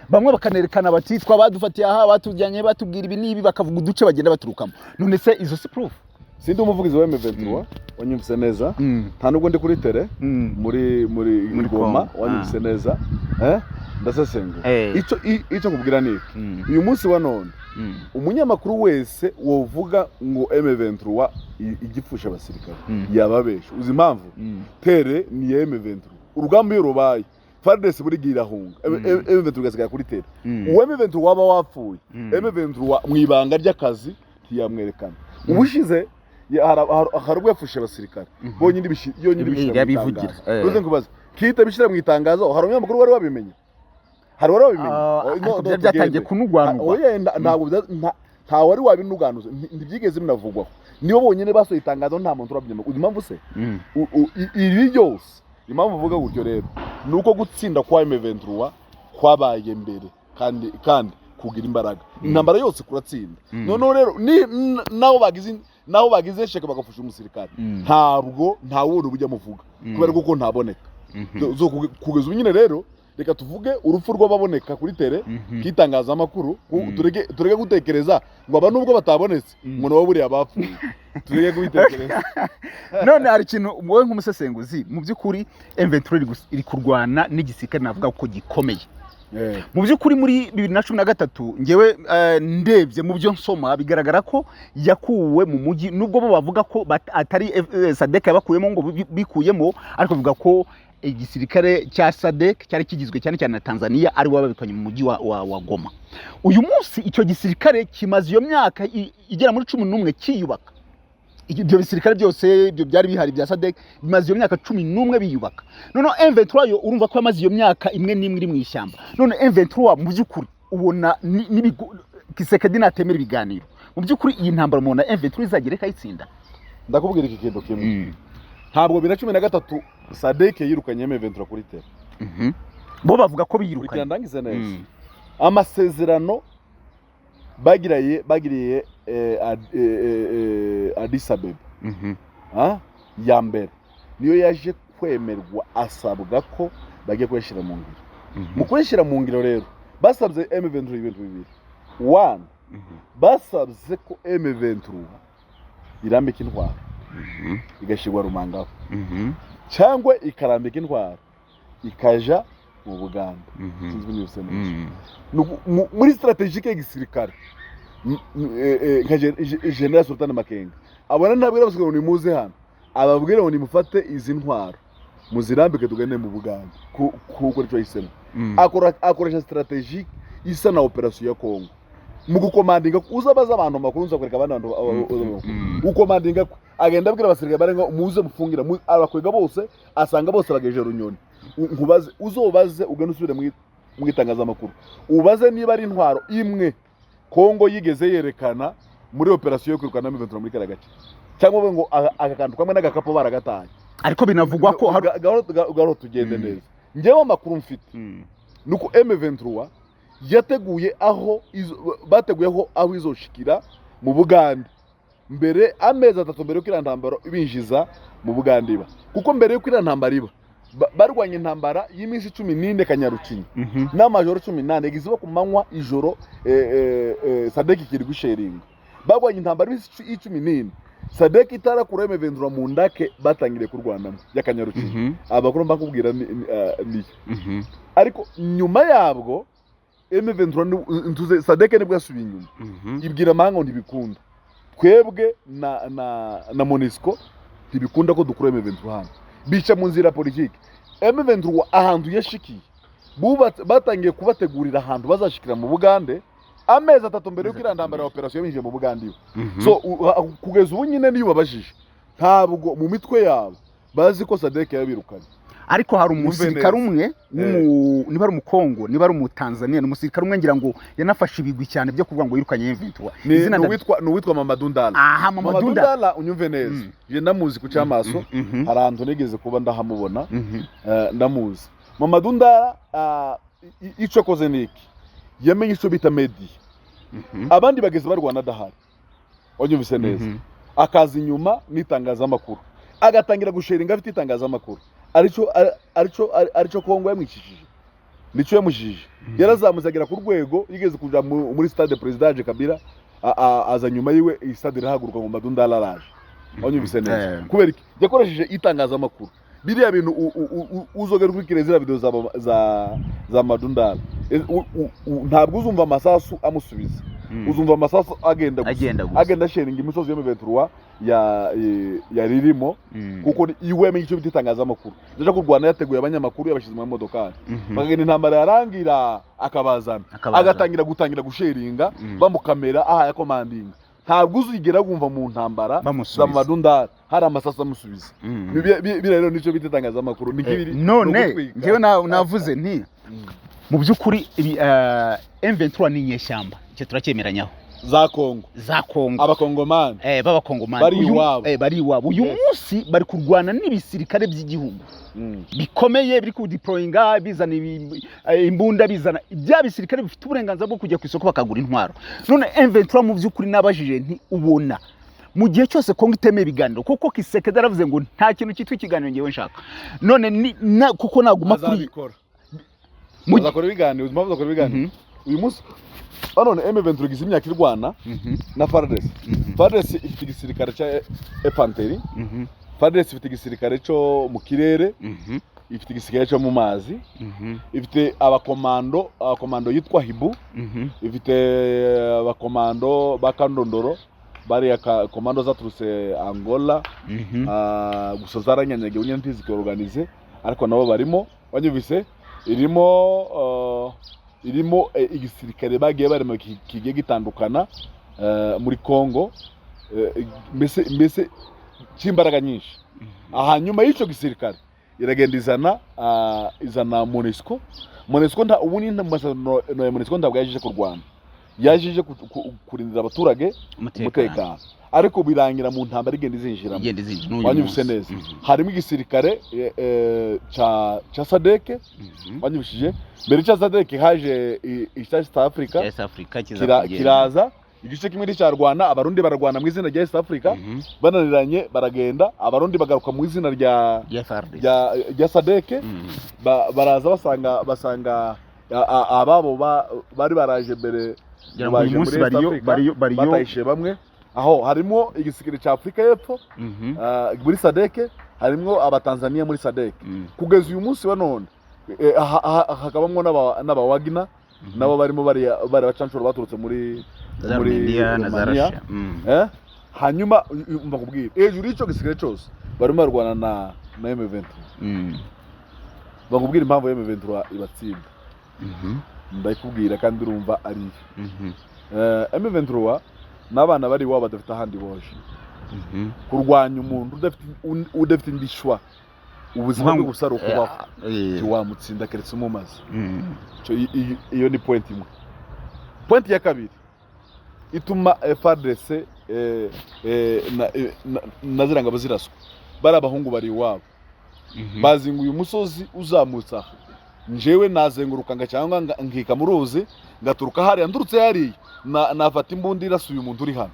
Bamwe bakanerekana bati twabadufatiye aha, batujyanye, batubwira ibi n'ibi, bakavuga uduce bagenda baturukamo. None se izo si proof? Sindi umuvugizi wa M23, wanyumvise neza? Nta nubwo ndi kuri terrain muri Muri Goma. Congo. Wanyumvise neza? Ndasesengura. Icyo nkubwira ni iki: uyu munsi wa none, umunyamakuru wese wovuga ngo M23 igipfusha abasirikare yababesha. Uzi impamvu? Terrain ni ya M23. Urugamba iyo rubaye, FARDC buri gihe irahunga, M23 igasigara kuri terrain. Uwo M23 waba wapfuye, M23 mu ibanga ry'akazi ntiyamwerekana. Ubushize hari ubwo yapfushe abasirikare bonyine, yonyine bishyira mu Yabivugira. itangazo. Uze nkubaze, kihita bishyira mu itangazo, hari umunyamakuru wari wabimenye? Hari wari wabimenye? Ah, Oh, no, ariko no, byari byatangiye tugende. kunugwanugwa. Ah, oya, ntabwo nta wari wabinuganuza, ntibyigeze binavugwaho. Nibo bonyine basohoye itangazo, nta muntu urabyemera. Uzi impamvu se? Ibi byose impamvu uvuga gutyo rero ni uko gutsinda kwa M23 kwabaye mbere kandi kugira imbaraga, intambara yose kuratsinda. Noneho rero nabo bagize échec bagafusha umusirikare, ntabwo nta wundi bujya muvuga kubera kuko ntaboneka. So, kugeza ubu nyine rero reka tuvuge urupfu rw'ababoneka kuri terrain k'itangazamakuru, tureke gutekereza ngo aba nubwo batabonetse ngo nabo buriya bapfuye, tureke kubitekereza. None hari ikintu wowe nk'umusesenguzi, mu by'ukuri M23 iri kurwana n'igisirikare navuga ko gikomeye. Mu by'ukuri muri 2013, ngewe ndebye mu byo nsoma, bigaragara ko yakuwe mu mujyi, nubwo bo bavuga ko atari SADC yabakuyemo ngo bikuyemo, ariko bivuga ko igisirikare cya SADC cyari kigizwe cyane cyane na Tanzania ari bo babikanye mu mujyi wa Goma. Uyu munsi icyo gisirikare kimaze iyo myaka igera muri 11 cyiyubaka. Ibyo bisirikare byose, ibyo byari bihari bya SADC, bimaze iyo myaka 11 biyubaka. Noneho M23 yo urumva ko yamaze iyo myaka imwe n'imwe iri mu ishyamba. None M23 mu by'ukuri ubona Tshisekedi natemera ibiganiro, mu by'ukuri iyi ntambara mubona M23 izagera ikayitsinda? Ndakubwira iki kintu kimwe: ntabwo 2013 SADC yirukanye M23 kuri terrain. Bo bavuga ko Kurikira, biyirukanye. ndangize neza. Amasezerano bagiriye Addis Abeba, ya mbere niyo yaje kwemerwa, asabwa ko bagiye kuyashyira mu ngiro. Mu kuyashyira mu ngiro rero basabye M23 ibintu bibiri. One, basabye ko M23 irambika intwaro igashyirwa Rumangabo, cyangwa ikarambika intwaro ikaja mu Buganda. Sinzi niba bisa neza. Muri stratégique y'igisirikare, nka General Sultan Makenga abona ntabwo abasirikare ngo nimuze hano, ababwire ngo nimufate izi ntwaro muzirambike tugane mu Buganda, kuko nicyo yahisemo. Akoresha stratégique isa na operation ya Congo mu gukomandinga. Uzabaza abantu amakuru, nzakwereka abandi bantu gukomandinga kwe. Agenda abwira abasirikare bari ngo muze mufungira, abakwega bose, asanga bose bageje Runyoni. Nkubaze, uzobaze, ugende usubire mu itangazamakuru ubaze niba ari intwaro imwe Kongo yigeze yerekana muri operation yo kwirukana M23 muri kariya gace, cyangwa bavuge ngo aka kantu kamwe n'agakapu baragataye. Ariko binavugwa ko hari Gahoro gahoro tugende neza. Njyewe amakuru mfite nuko M23 yateguye aho bateguye aho izoshikira mu Bugande mbere, amezi 3 mbere yuko iriya ntambara ibinjiza mu Bugande iba, kuko mbere yuko iriya ntambara iba barwanye intambara y'iminsi 14 Kanyarukinya n'amajoro 14, yagize iba ku manywa ijoro, SADC ikiri gusheringa. Barwanye intambara y'iminsi 14, SADC itarakura M23 mu ndake batangiriye kurwanamo ya Kanyarukinya. Amakuru mbakubwira niyo. Ariko nyuma yabwo M23 ntuze SADC nibwo yasubiye inyuma, ibwira amahanga ngo ntibikunda, twebwe na MONUSCO ntibikunda ko dukura M23 hano. Bica mu nzira ya politiki. M23 ahantu yashikiye, bubatse, batangiye kubategurira ahantu bazashikira mu Bugande amezi 3 mbere yuko iriya ntambara ya operation binjiye mu Bugande iwe. So kugeza ubu nyine niyo babajije, ntabwo mu mitwe yabo bazi ko SADC yabirukanye. Ariko hari umusirikare Neza. umwe niba ari Umukongo, niba ari Umutanzania, ni umusirikare umwe ngira ngo yanafashe ibigwi cyane byo kuvuga ngo yirukanye M23. Ni Izina ni uwitwa Mamadou Ndala. Aha, Mamadou Mamadou Ndala. Ndala, unyumve neza, je ndamuzi ku cyamaso, hari ahantu nigeze kuba ndahamubona. Ndamuzi Mamadou Ndala. Ico akoze ni iki? Yamenye ico bita media. Abandi bageze barwana adahari, wanyumvise neza? Akaza inyuma n'itangazamakuru, agatangira gusharinga afite itangazamakuru, arico Kongo yamwicishije, nicyo yamujije. Yarazamutse agera ku rwego yigeze kuja muri stade President Kabila aza nyuma yiwe, iyi stade irahaguruka ngo Mamadou Ndala araje, wanyumvise neza? Kubera iki? Yakoresheje itangazamakuru. Biriya bintu uzogera ukurikire ziriya video za Mamadou Ndala, ntabwo uzumva amasasu amusubiza, uzumva amasasu agenda gusa. Agenda gusa. Agenda sharinga imisozi yo mu 23 ya yaririmo, kuko iwe yamenye icyo bita itangazamakuru. Yaje kurwana yateguye abanyamakuru, yabashyize mu modokari, bakagenda, intambara yarangira akabazana. Akabazana. Agatangira gutangira gusharinga, bamukamera aha yakomandinga. Ntabwo uzigera wumva mu ntambara za Bamusubiza. Mamadou Ndala hari amasasu amusubiza. Biriya rero nicyo bita itangazamakuru, ni nk'ibiri None ni ugutwika. njyewe navuze nti mu by'ukuri ibi, M23 ni inyeshyamba, icyo turacyemeranyaho. Za Kongo. Za Kongo. Abakongomani. B'abakongomani. Bari iwabo. Bari iwabo. Uyu munsi bari kurwana n'ibisirikare by'igihugu bikomeye, biri kudeployinga, bizana imbunda, bizana bya bisirikare bifite uburenganzira bwo kujya ku isoko bakagura intwaro. None M23 mu by'ukuri nabajije nti ubona mu gihe cyose Kongo itemeye ibiganiro, kuko Tshisekedi yaravuze ngo nta kintu cyitwa ikiganiro ngewe nshaka, none kuko naguma kuri Azabikora. Mu Azakora ibiganiro. Impamvu azakora ibiganiro, uyu munsi none M23 igize imyaka irwana na FARDC. FARDC ifite igisirikare cya infantry, FARDC ifite igisirikare cyo mu kirere, ifite igisirikare cyo mu mazi, ifite abakomando yitwa Hibu, ifite abakomando ba Kandondoro, bariya komando zaturutse Angola. Gusa zaranyanyagiye nyine, ntizikoroganize, ariko nabo barimo, wanyumvise? Irimo igisirikare bagiye barema kigiye gitandukana muri Congo, mbese cy'imbaraga nyinshi. Hanyuma y'icyo gisirikare iragenda izana MONUSCO. MONUSCO nta ubundi nta masezerano ya MONUSCO ntabwo yaje kurwana, yaje kurindira abaturage umutekano, ariko birangira mu ntambara igenda izinjiramo. Igenda izinjira n'uyu Wanyumvise munsi. neza? Harimo igisirikare ca SADC. Wanyumvishije? Mbere cya SADC haje icya East Africa. East Africa kiza kugenda. Kiraza igice kimwe nticyarwana, Abarundi bararwana mu izina rya East Africa. Bananiranye baragenda, Abarundi bagaruka mu izina rya rya FARDC. rya SADC. Baraza basanga ababo bari baraje mbere. Ngira ngo uyu Baje munsi muri East bariyo Africa, bariyo. batayishe bamwe. Aho harimo igisirikare cya Afurika y'Epfo, muri SADC harimo Abatanzania muri SADC. Kugeza uyu munsi wa none hakabamwo n'Abawagina nabo barimo, bariya bari abacanshuro baturutse muri Za muri Romania na za Romania. Russia. Hanyuma umva nkubwire, hejuru y'icyo gisirikare cyose barimo barwana na M23. Bakubwira impamvu M23 ibatsinda. Ndayikubwira kandi urumva ari yo. M23 n'abana bari iwabo badafite ahandi boje. Kurwanya umuntu udafite indi shwa, ubuzima bwe gusa ari ukubaho, ntiwamutsinda keretse umumaze. Iyo ni point imwe. Point ya kabiri ituma FARDC na ziriya ngabo ziraswa, bari abahungu bari iwabo, bazinguye umusozi uzamutse aha, njewe nazenguruka nga cyangwa nkika mu ruzi ngaturuka hariya, ndurutse hariya nafata imbunda irasuye umuntu uri hano.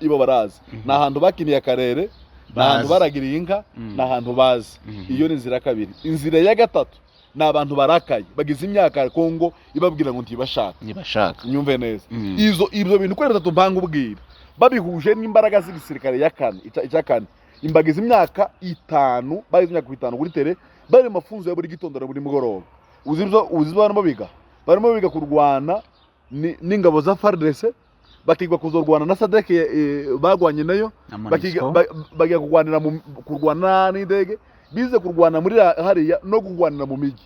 Ibo barazi ni ahantu bakiniye akarere, ni ahantu Bazi. baragiriye inka, ni ahantu bazi. Iyo ni inzira ya kabiri. Inzira ya gatatu ni abantu barakaye, bagize imyaka Kongo ibabwira ngo ntibashaka. Ntibashaka. Nyumve neza, izo ibyo bintu uko ari bitatu mpanga ubwira, babihuje n'imbaraga z'igisirikare ya kane, icya kane, imbagize imyaka 5, bagize imyaka 5 kuri terrain, bari mu mafunzo ya buri gitondo na buri mugoroba. Uzi ibyo barimo biga? Barimo biga kurwana n'ingabo za FARDC, bakigwa kuzorwana na SADC, bagwanye nayo. Na Bakiga MONUSCO. Bagiye kurwanira mu kurwana n'indege, bize kurwana muri hariya no kurwanira mu mijyi.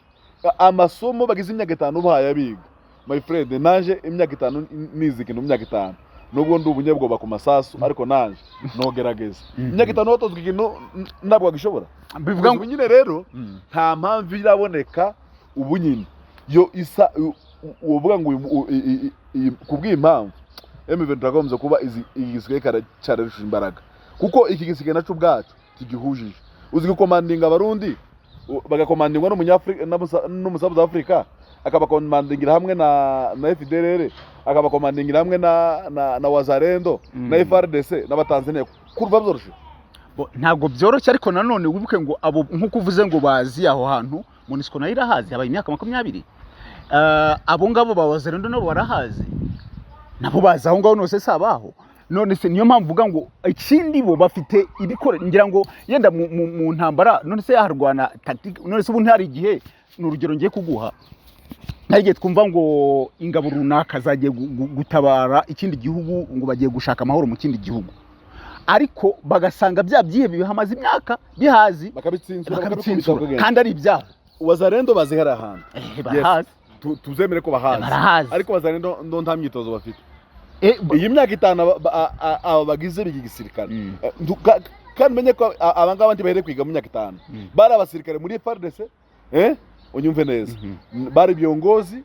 Amasomo bagize imyaka 5 bahaye abiga, my friend, naje imyaka 5 nize ikintu mu myaka 5, nubwo ndi umunyabwoba ku masasu, ariko naje nogerageza. Imyaka 5 watozwa ikintu, ntabwo wagishobora. Bivuga ngo Ubu nyine rero nta mpamvu iraboneka ubu nyine yo isa uvuga ngo kubw'iyi mpamvu M23 yagombye kuba igisirikare cyararishije imbaraga, kuko iki gisirikare naco ubwacu kigihujije. Uzi gukomandinga Abarundi bagakomandingwa n'umunyafurika n'umu South Africa, akabakomandingira hamwe na FDLR, akabakomandingira hamwe na Wazalendo na FARDC n'Abatanzania, kurva byoroshe? Ntabwo byoroshye, ariko nanone wibuke ngo abo, nk'uko uvuze ngo bazi aho hantu, MONUSCO nayo irahazi, habaye imyaka 20. Abo ngabo ba Wazalendo nabo barahazi, nabo bazi aho ngaho. Nose si abaho? None se niyo mpamvu uvuga ngo ikindi bo bafite ibikore, ngira ngo yenda mu ntambara, none se yaharwana tactique? None se ubu ntihari igihe, ni urugero ngiye kuguha, hari igihe twumva ngo ingabo runaka zagiye gutabara ikindi gihugu, ngo bagiye gushaka amahoro mu kindi gihugu, ariko bagasanga bya byihebe bihamaze imyaka bihazi. Bakabitsinzura. Bakabitsinzura. Bakabikubita. Kandi ari ibyabo. Wazalendo bazi hariya hantu. Barahazi. Tuzemere ko bahazi. Barahazi. Ariko Wazalendo ndo nta myitozo bafite. Eh. Iyi myaka 5 aba bagize biki gisirikare. Kandi umenye ko aba ngaba ntibahere kwiga mu myaka 5. Bari abasirikare muri FARDC, unyumve neza. Bari viongozi,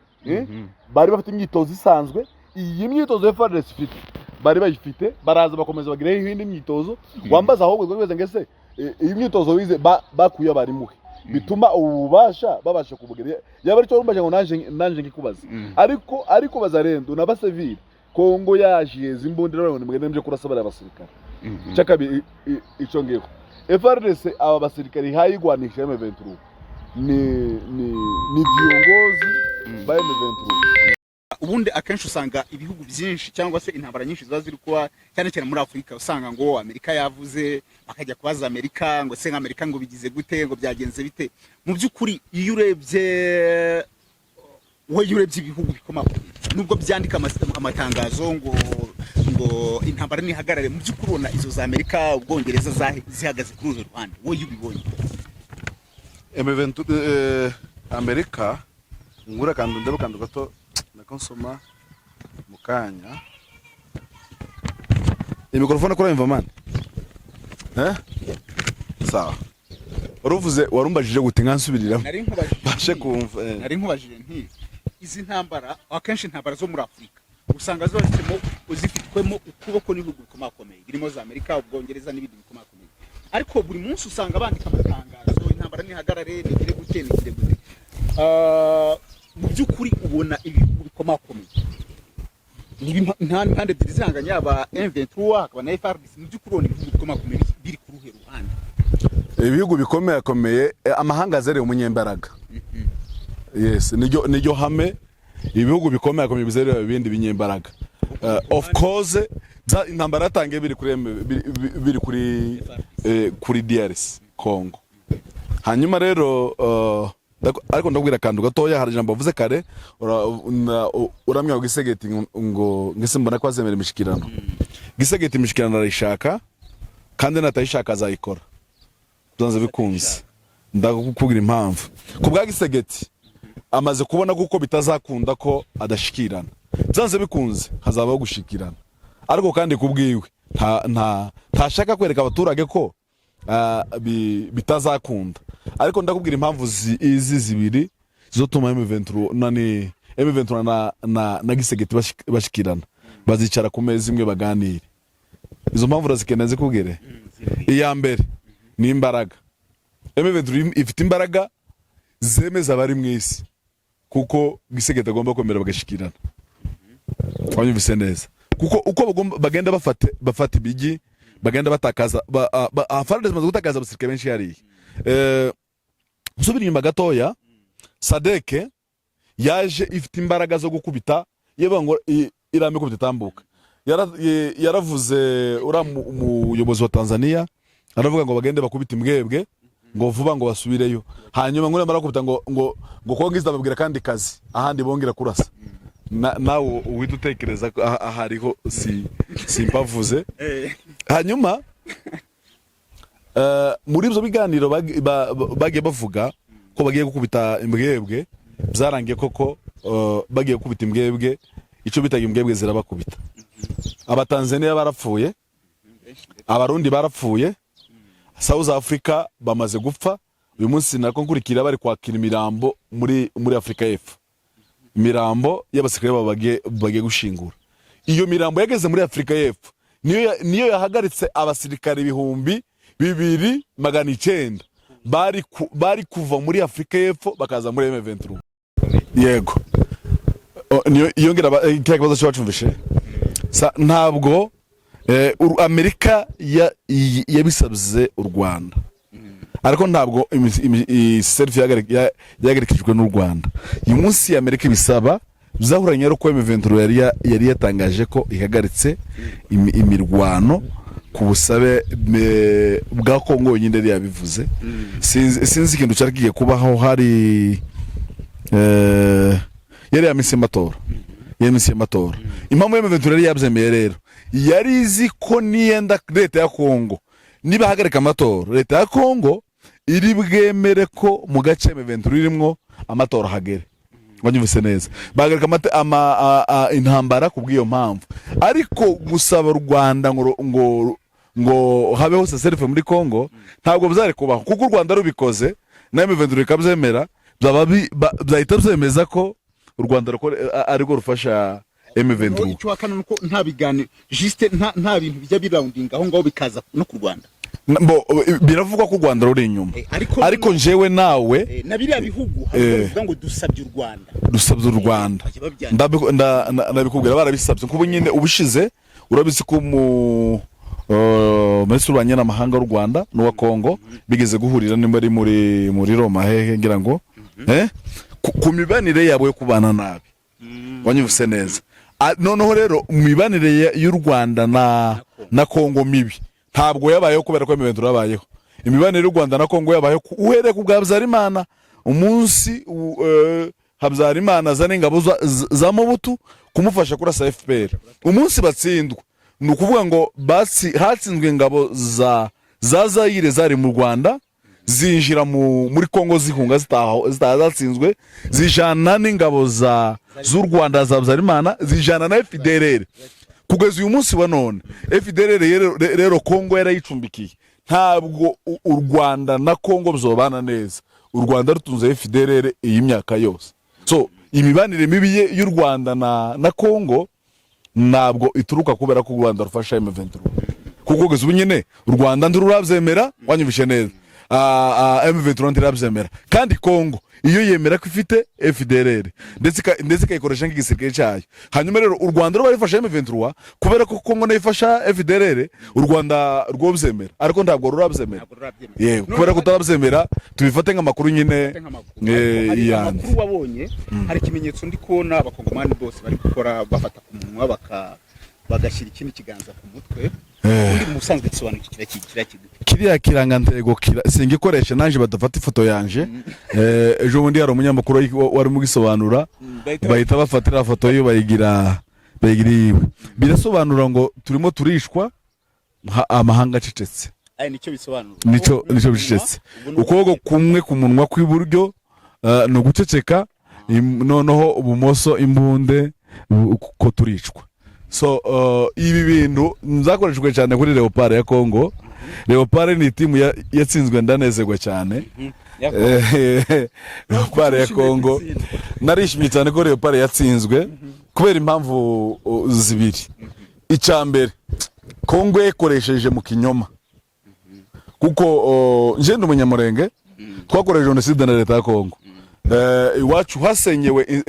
bari bafite imyitozo isanzwe. Iyi myitozo ya FARDC ifite bari bayifite, baraza bakomeza bagiraho indi myitozo. Wambaza ahubwo rwose ngo ese iyi myitozo wize bakuye abarimu he bituma ubu bubasha babasha kubugira? Yaba aricyo wumbaje ngo nanje ngikubaza. Ariko Bazalendo n'abasivili, Kongo yajiyeza imbundira ngo nimugende muje kurasa bariya basirikare. Cyakabiri, ico ngiko FARDC, aba basirikare hayigwanisha M23 ni viongozi ba M23. Ubundi akenshi usanga ibihugu byinshi cyangwa se intambara nyinshi ziba ziri kuba, cyane cyane muri Afurika, usanga ngo Amerika yavuze, bakajya kubaza Amerika ngo se nk'Amerika ngo bigize gute, ngo byagenze bite? Mu by'ukuri iyo urebye, wowe iyo urebye ibihugu bikomakomeye, nubwo byandika amatangazo ngo intambara nihagarare, mu by'ukuri ubona izo za Amerika, Ubwongereza zihagaze kuri uru ruhande, wowe iyo ubibonye? M23, Amerika ngura kantu, ndeba kantu gato nako nsoma mu kanya. Iyi mikrofone kuri imva man, sawa. Waruvuze, warumbajije gute? Nkansubiriramo. Nari nkubajije Bashe kumva. Nari nkubajije nti izi ntambara, akenshi intambara zo muri Afurika usanga ziba zifitemo zifitwemo ukuboko n'ibihugu bikomakomeye birimo za Amerika, Ubwongereza n'ibindi bikomakomeye, ariko buri munsi usanga bandika amatangazo, intambara nihagarare, nigire gute, nigire gute. Mu by'ukuri ubona ibihugu bikomakomeye niba nta mpande ebyiri zihanganye, yaba M23 hakaba na FARDC, mu by'ukuri ubona ibihugu bikomakomeye biri ku ruhe ruhande? Ibihugu bikomeye akomeye, amahanga azereye umunyembaraga. Yes, niryo hame. Ibihugu bikomeye akomeye bizereye ibindi binyembaraga. Of course intambara yatangiye biri kuri biri kuri DRC Congo. Hanyuma rero ariko ndabwira akantu gatoya. Hari ijambo wavuze kare, uramya ngo Gisegeti ngo ngese mbona ko azemera imishikirano. Gisegeti imishikirano arayishaka, kandi natayishaka azayikora byanze bikunze. Ndakubwira impamvu. Ku bwa Gisegeti, amaze kubona kuko bitazakunda ko adashikirana, byanze bikunze hazabaho gushikirana. Ariko kandi ku bwiwe nta ntashaka kwereka abaturage ko bitazakunda. Ariko ndakubwira impamvu izi zibiri zotuma M23 nani M23 na Gisegeti bashikirana, bazicara ku meza imwe baganire. Izo mpamvu urazikeneye zikubwire? Iya mbere ni imbaraga. M23 ifite imbaraga zemeza abari mu isi kuko Gisegeti agomba kwemera bagashikirana. Wanyumvise neza? Kuko uko bagenda bafata imijyi, bagenda batakaza FARDC zimaze gutakaza abasirikare benshi hariya. Nsubira inyuma gatoya, SADC yaje ifite imbaraga zo gukubita, yewe ngo irame ikubita itambuka. Yaravuze uriya umuyobozi wa Tanzania aravuga ngo bagende bakubita imbwebwe. Ngo vuba ngo basubireyo, hanyuma ngo namara gukubita ngo Kongo izababwira kandi kazi ahandi bongera kurasa. Nawe uhita utekereza ko ahariho si simpavuze. Hanyuma muri ibyo biganiro bagiye bavuga ko bagiye gukubita imbwebwe, byarangiye koko bagiye gukubita imbwebwe, icyo bitaga imbwebwe zirabakubita. Abatanzaniya barapfuye, Abarundi barapfuye, South Africa bamaze gupfa. Uyu munsi nako nkurikira bari kwakira imirambo muri Afurika y'Epfo, imirambo y'abasirikare babo bagiye gushingura. Iyo mirambo yageze muri Afurika y'Epfo niyo yahagaritse abasirikare 2900 bari kuva muri Afurika y'Epfo bakaza muri M23. Yego. Niyo yongera kiriya kibazo cyo bacumvishe. Ntabwo Amerika yabisabye u Rwanda, ariko ntabwo cessez-le-feu yahagarikijwe n'u Rwanda. Uyu munsi Amerika ibisaba byahuranye ari uko M23 yari yatangaje ko ihagaritse imirwano ku busabe bwa Kongo yonyine yari yabivuze. Sinzi ikintu cyari kigiye kubaho. Hari yari ya minsi y'amatora. Impamvu ya M23 yari yabyemeye rero, yari izi ko niyenda leta ya Kongo niba hagarika amatora, leta ya Kongo iri bwemere ko mu gace M23 irimwo amatora hagere. Wanyumvise neza? Bahagarika intambara ku bw'iyo mpamvu. Ariko gusaba u Rwanda ngo habeho cessez-le-feu muri Kongo ntabwo byari kubaho, kuko u Rwanda rubikoze na M23 ikabyemera, byahita byemeza ko u Rwanda arirwo rufasha M23. Icyo wa kane nuko nta biganiro, juste nta bintu bijya birawundinga aho ngaho bikaza no ku Rwanda. Bo, biravugwa ko u Rwanda ruri inyuma. Ariko ariko njyewe nawe na biriya bihugu hari ubwo bivuga ngo dusabye u Rwanda. Dusabye u Rwanda. Bajya babyandika. Ndabikubwira, barabisabye kuko nyine ubushize urabizi ko mu minisitiri w'ububanyi n'amahanga w'u Rwanda n'uwa Kongo bigeze guhurira, nimba ari muri Roma hehe ngira ngo ku mibanire yabo yo kubana nabi. Wanyumvise neza? Noneho rero mu mibanire y'u Rwanda na Kongo mibi ntabwo yabayeho kubera ko M23 yabayeho. Imibanire y'u Rwanda na Kongo yabayeho uhereye ku bwa Habyarimana. Umunsi Habyarimana azana ingabo za Mobutu kumufasha kurasa FPR, umunsi batsindwa, ni ukuvuga ngo hatsinzwe ingabo za Zayire zari mu Rwanda, zinjira muri Kongo zihunga, zitaha zatsinzwe, zijana n'ingabo z'u Rwanda za Habyarimana, zijana na FDLR. Kugeza uyu munsi wa none FDLR rero Kongo yarayicumbikiye. Ntabwo u Rwanda na Kongo bizobana neza u Rwanda rutunze FDLR iyi myaka yose. So imibanire mibi y'u Rwanda na Kongo ntabwo ituruka kubera ko u Rwanda rufasha M23, kuko kugeza ubu nyine u Rwanda ntirurabyemera. Wanyumvishe neza? M23 ntirabyemera, kandi Kongo iyo yemera ko ifite FDLR ndetse ikayikoresha nk'igisirikare cyayo. Hanyuma rero u Rwanda ruba rufasha M23 kubera ko Kongo nayo ifasha FDLR, u Rwanda rwobyemera, ariko ntabwo rurabyemera. Ntabwo rurabyemera. Yego, kubera ko utarabyemera tubifate nk'amakuru nyine. Nk'amakuru. Ariko hari Yandi. amakuru wabonye, hari ikimenyetso ndi kubona Abakongomani bose bari gukora, bafata ku munwa bagashyira ikindi kiganza ku mutwe. Ubundi mu busanzwe gisobanura iki? Kiriya Kiriya kirangantego singikoresha nanje badafata ifoto yanje. Ejo bundi hari umunyamakuru warimo ugisobanura, bahita bafatira foto ye bayigira iyiwe. Birasobanura ngo turimo turishwa amahanga acecetse. Aya nicyo bisobanura. Nico bicecetse. Ukuboko kumwe ku munwa kw'iburyo ni uguceceka, noneho ubumoso imbunde ko turicwa. So ibi bintu byakoreshejwe cyane kuri Leopard ya Congo. Leopard ni timu yatsinzwe, ndanezerwa cyane. Leopard ya Congo, narishimye cyane ko Leopard yatsinzwe kubera impamvu zibiri. Icya mbere, Congo yakoresheje mu kinyoma, kuko nje ndi Umunyamurenge, twakoreje jenoside na leta ya Congo. Iwacu hasenyewe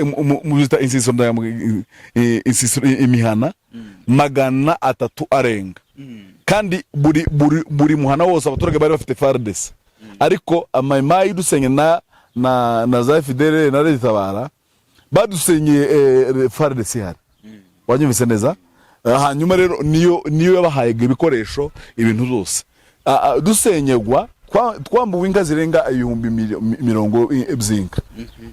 mu bita insisiro insisiro, imihana 300 arenga, kandi buri muhana wose abaturage bari bafite FARDC. Ariko amayimayi dusenye na za FDLR na Leta Tabara badusenyeye FARDC ihari. Wanyumvise neza? Hanyuma rero niyo yabahaye ibikoresho, ibintu byose. Dusenyegwa Twambuwe inka zirenga ibihumbi mirongo by'inka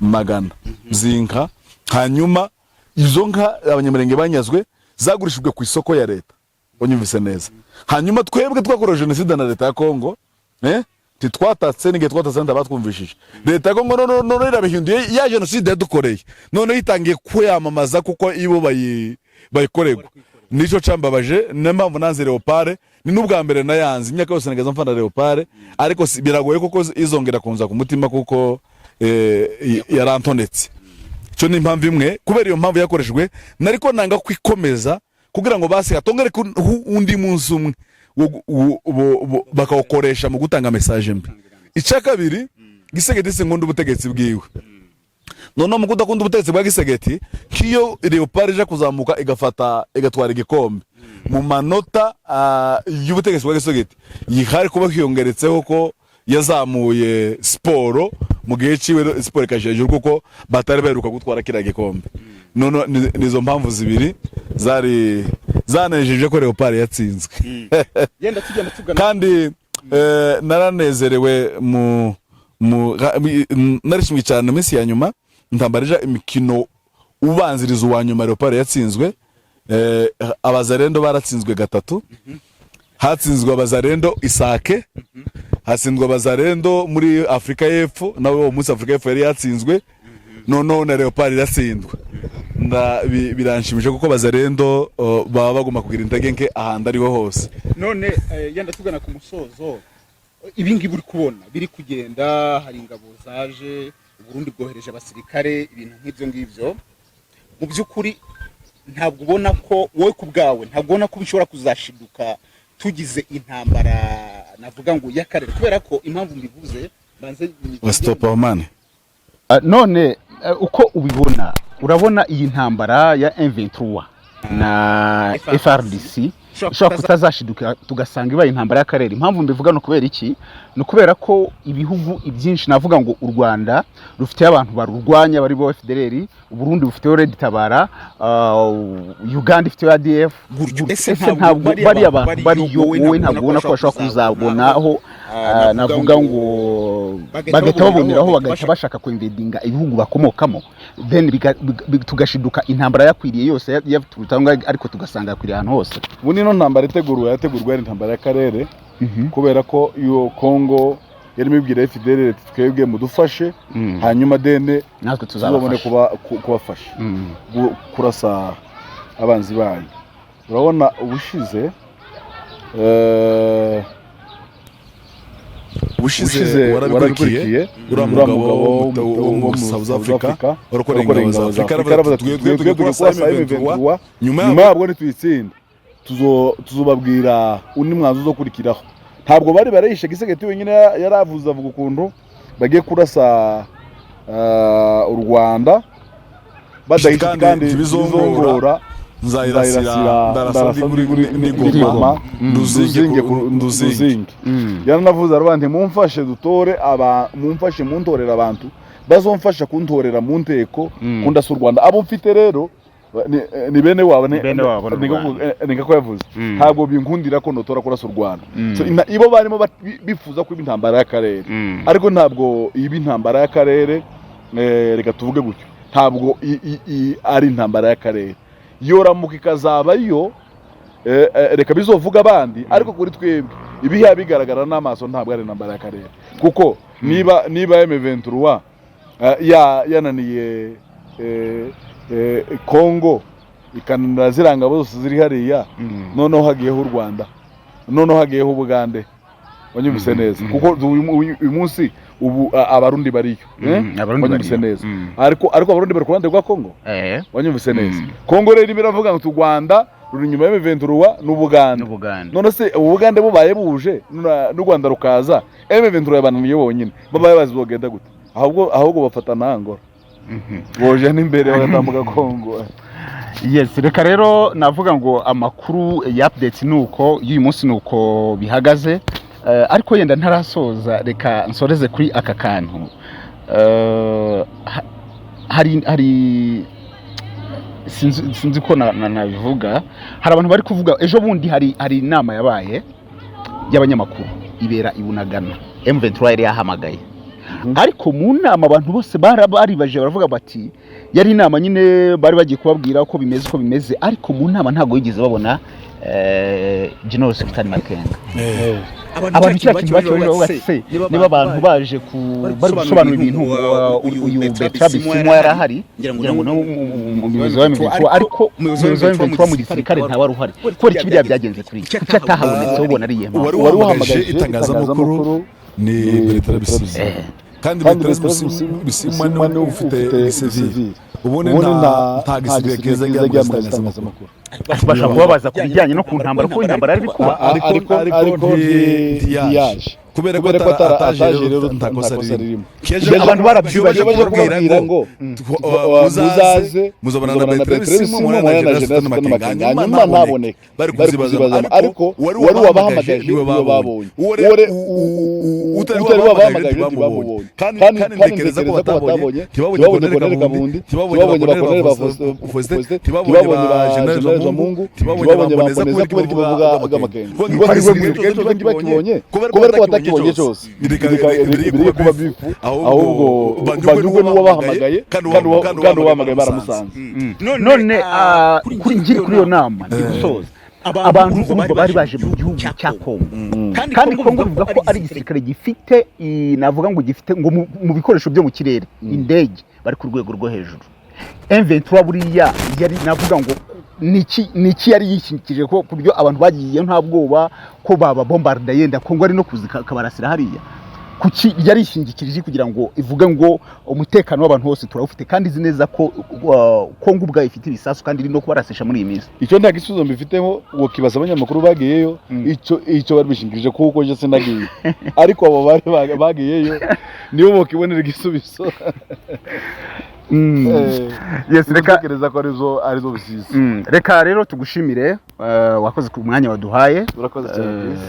magana by'inka. Hanyuma izo nka Abanyamurenge banyazwe zagurishijwe ku isoko ya leta, unyumvise neza? Hanyuma twebwe twakorewe jenoside na leta ya Kongo, ntitwatatse n'igihe twatatse ntabatwumvishije. Leta ya Kongo none irabihinduye ya jenoside yadukoreye, none yitangiye kuyamamaza kuko ibo bayikorerwa. Nicyo cambabaje, niyo mpamvu nanze Leopard. Ni n'ubwa mbere nayanze, imyaka yose nagaza mfana Leopard, ariko biragoye kuko izongera kunza ku mutima kuko yarantonetse. Icyo ni impamvu imwe. Kubera iyo mpamvu yakoreshejwe, nariko nanga kwikomeza kugira ngo basi hatongere undi munsi umwe wo bakawukoresha mu gutanga message mbi. Icya kabiri, Tshisekedi sinkunda ubutegetsi bwiwe. Noneho mu kudakunda ubutegetsi bwa Tshisekedi, nk'iyo Leopard ije kuzamuka igafata igatwara igikombe mu manota y'ubutegetsi bwa Tshisekedi, yihari kuba hiyongeretseho ko yazamuye siporo mu gihe ciwe, siporo ikaja hejuru kuko batari baheruka gutwara kiriya gikombe. None nizo mpamvu zibiri zari zanejeje ko Leopard yatsinzwe. Yenda tugenda tugana. Kandi naranezerewe narishimye cyane mu minsi ya nyuma intambara ija imikino ubanziriza uwa nyuma Leopard yatsinzwe. Abazarendo baratsinzwe gatatu. Hatsinzwe Abazarendo Isake, hatsinzwe Abazarendo muri Afurika y'Epfo, nawe uwo munsi Afurika y'Epfo yari yatsinzwe, noneho na Leopard iratsindwa. Biranshimisha kuko Abazarendo baba bagomba kugira intege nke ahantu ariho hose. None yenda tugana ku musozo, ibi ngibi uri kubona biri kugenda, hari ingabo zaje, Uburundi bwohereje abasirikare, ibintu nk'ibyo ngibyo, mu by'ukuri ntabwo ubona ko wowe ku bwawe, ntabwo ubona ko bishobora kuzashiduka tugize intambara navuga ngo y'akarere? Kubera ko impamvu mbivuze banze Stop aho, man. None uko ubibona, urabona iyi ntambara ya M23 na FARDC ishobora kutazashiduka tugasanga ibaye intambara y'akarere? Impamvu mbivuga ni ukubera iki? Ni ukubera ko ibihugu ibyinshi, navuga ngo u Rwanda rufite abantu barurwanya bari bo FDLR, Uburundi bufiteho Red Tabara, Uganda ifiteho ADF. Gutyo. Ese ntabwo bariya bantu bariyo, wowe ntabwo ubona ko bashobora kuzabonaho, navuga ngo bagahita baboneraho bagahita bashaka kwinvadinga ibihugu bakomokamo, then tugashiduka intambara yakwiriye yose yaturutse aho ngaho, ariko tugasanga yakwiriye ahantu hose? Ubu ino ntambara itegurwa yategurwa ari intambara y'akarere, kubera ko iyo Kongo yarimo ibwira FDLR iti: "Twebwe mudufashe, hanyuma dene natwe tuzabone tuzabafasha kubafasha kurasa abanzi banyu." Urabona ubushize Ubushize warabikurikiye, uriya mugabo wo mu South Africa warakoreye ingabo za Afurika yaravuze aravuga ati: ati: "Twebwe "Twebwe kurasa kurasa M23 M23, nyuma nyuma yabwo nituyitsinda tuzobabwira undi mwanzuro uzokurikiraho." Ntabwo bari barayishe. Tshisekedi wenyine yaravuze, avuga ukuntu bagiye kurasa u Rwanda badahita kandi kandi ntibizongora, ntibizongora, nzayirasira nzayirasira ndarasa ndarasa ndi ndi Goma Goma, nduzinge nduzinge nduzinge. Nduzinge. Yaranavuze, aravuga nti: "Mumfashe dutore aba, mumfashe muntorera abantu bazomfasha kuntorera mu nteko kundasa u Rwanda. Abo mfite rero ni bene wabo." Ni bene wabo n'u Rwanda. Ni ko yavuze. "Ntabwo binkundira ko notora kurasa u Rwanda." So, ibo barimo bifuza ko iba intambara y'akarere, ariko ntabwo iba intambara y'akarere. Reka tuvuge gutyo, ntabwo ari intambara y'akarere. Yoramuka ikazaba yo, reka bizovuga abandi, ariko kuri twebwe ibiha bigaragara n'amaso, ntabwo ari intambara y'akarere, kuko niba M23 yananiye Congo, ikananira ziriya ngabo zose ziri hariya, noneho hagiyeho u Rwanda, noneho hagiyeho Ubugande, wanyumvise neza? Kuko uyu munsi ubu Abarundi bariyo, eh? Abarundi Wanyumvise bariyo. neza? Ariko Abarundi bari ku ruhande rwa Congo. Wanyumvise neza? Congo rero irimo iravuga ngo u Rwanda ruri inyuma ya M23 n'Ubugande. N'Ubugande. None se Ubugande bubaye buje n'u Rwanda rukaza, M23 yabananiye bonyine, babaye bazi bogenda gute? Ahubwo bafata na Angola, boje n'imbere bagatambuka Congo. Yes, reka rero navuga ngo amakuru ya update ni uko y'uyu munsi, ni uko bihagaze. Ariko yenda ntarasoza, reka nsoreze kuri aka kantu. Hari sinzi ko nabivuga, hari abantu bari kuvuga ejo bundi hari inama yabaye y'abanyamakuru ibera i Bunagana. M23 yari yahamagaye, ariko mu nama abantu bose baribaje, baravuga bati yari inama nyine bari bagiye kubabwira uko bimeze, ariko mu nama ntabwo bigeze babona General Sultan Makenga. Abantu kiriya kintu bakibajije, bavuga ati: "Se niba abantu baje ku bari gusobanura ibintu, uyu Bertrand Bisimwa yari ahari, ngira ngo nawe umuyobozi wa M23, ariko umuyobozi wa M23 mu gisirikare ntawe uhari, kubera iki biriya byagenze kuri iki? Kuki atahabonetse?" Ubona ari iyihe mpamvu? Wari Wari uhamagaje uhamagaje itangazamakuru ni Bertrand Bisimwa, kandi kandi Bertrand Bertrand Bisimwa niwe ufite gisivili. Ubundi ubundi nta gisirikare kiza kiza mu itangazamakuru. Bashobora kuba baza ku bijyanye no ku ntambara, kuko intambara yari kuba. Ariko ntiyaje kubera ko ataje rero nta kosa ririmo. Abantu barabyibaje. Baje kubabwira ngo muzaze muzabona muzabona na Bertrand Bisimwa, mubona na General Sultan Makenga, hanyuma ntaboneke. Bari bari kuzibazana, ariko wari wabahamagaje niwe babonye, utari wabahamagaje ntibamubonye. Kandi ntekereza ko batabonye, ntibabonye ntibabonye Colonel Kabundi, ntibabonye ntibabonye ba Colonel Colonel Faustin, ntibabonye ntibabonye ba ba General General Mungu, ntibabonye ntibabonye ba ba Mboneza Mboneza kubera kubera kibavuga kibavuga Makenga. Makenga. Ntibakibonye kubera ko batakibonye cyose, biri kuba bifu, ahubwo banyurwe n'uwabahamagaye, kandi uwabahamagaye baramusanze. None kuri ngiri kuri iyo nama, ndi gusoza, abantu urumva bari baje mu gihugu cya Kongo, kandi Kongo bivuga ko ari igisirikare gifite navuga ngo gifite ngo mu bikoresho byo mu kirere, indege, bari ku rwego rwo hejuru. M23 buriya yari, navuga ngo niki yari yishingikije ko ku buryo abantu bagiye nta bwoba ko baba bombarda, yenda Kongo ari no kuza ikabarasira hariya? Kuki yari yishingikirije kugira ngo ivuge ngo umutekano w'abantu bose turawufite, kandi izi neza ko Kongo ubwayo ifite ibisasu kandi iri no kubarasisha muri iyi minsi? Icyo nta gisubizo mbifiteho, wakibaza abanyamakuru bagiyeyo icyo bari bishingikirije, kuko njye sinagiye, ariko abo bari bagiyeyo nibo bakibonera igisubizo. Yes, reka Ndatekereza ko arizo bisize. Reka rero tugushimire, wakoze ku mwanya waduhaye. Urakoze cyane, Chris.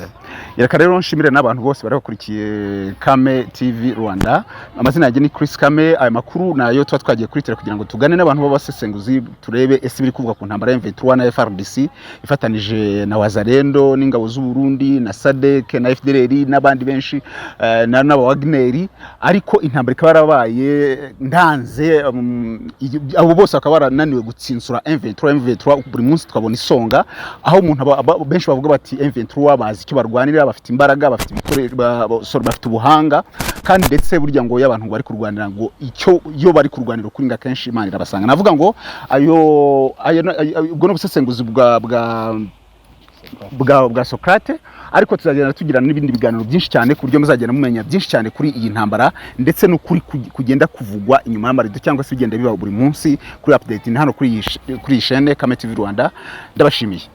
Reka rero nshimire n'abantu bose bari bakurikiye Kame TV Rwanda. Amazina yanjye ni Chris Kame. Aya makuru nayo tuba twagiye kuri tele kugira ngo tugane n'abantu b'abasesenguzi, turebe ese biri kuvuga ku ntambara ya M23 na FARDC ifatanije na Wazalendo n'ingabo z'u Burundi na SADC na FDLR n'abandi benshi, n'aba Wagner, ariko intambara ikaba yarabaye ndanze, abo bose bakaba barananiwe gutsinsura M23. M23 buri munsi tukabona isonga, aho umuntu benshi bavuga bati M23 bazi icyo barwanira, bafite imbaraga, bafite ibikoresho, sorry, bafite ubuhanga, kandi ndetse burya ngo iyo abantu bari kurwanira ngo icyo, iyo bari kurwanira ukuri ngo akenshi Imana irabasanga. Navuga ngo ayo ubwo ni ubusesenguzi bwa Socrate, ariko tuzagenda tugirana n'ibindi biganiro byinshi cyane ku buryo muzagenda mumenya byinshi cyane kuri iyi ntambara, ndetse n'ukuri kugenda kuvugwa inyuma y'amarido cyangwa se bigenda biba buri munsi kuri update ni hano kuri iyi chaîne Kame TV Rwanda. Ndabashimiye.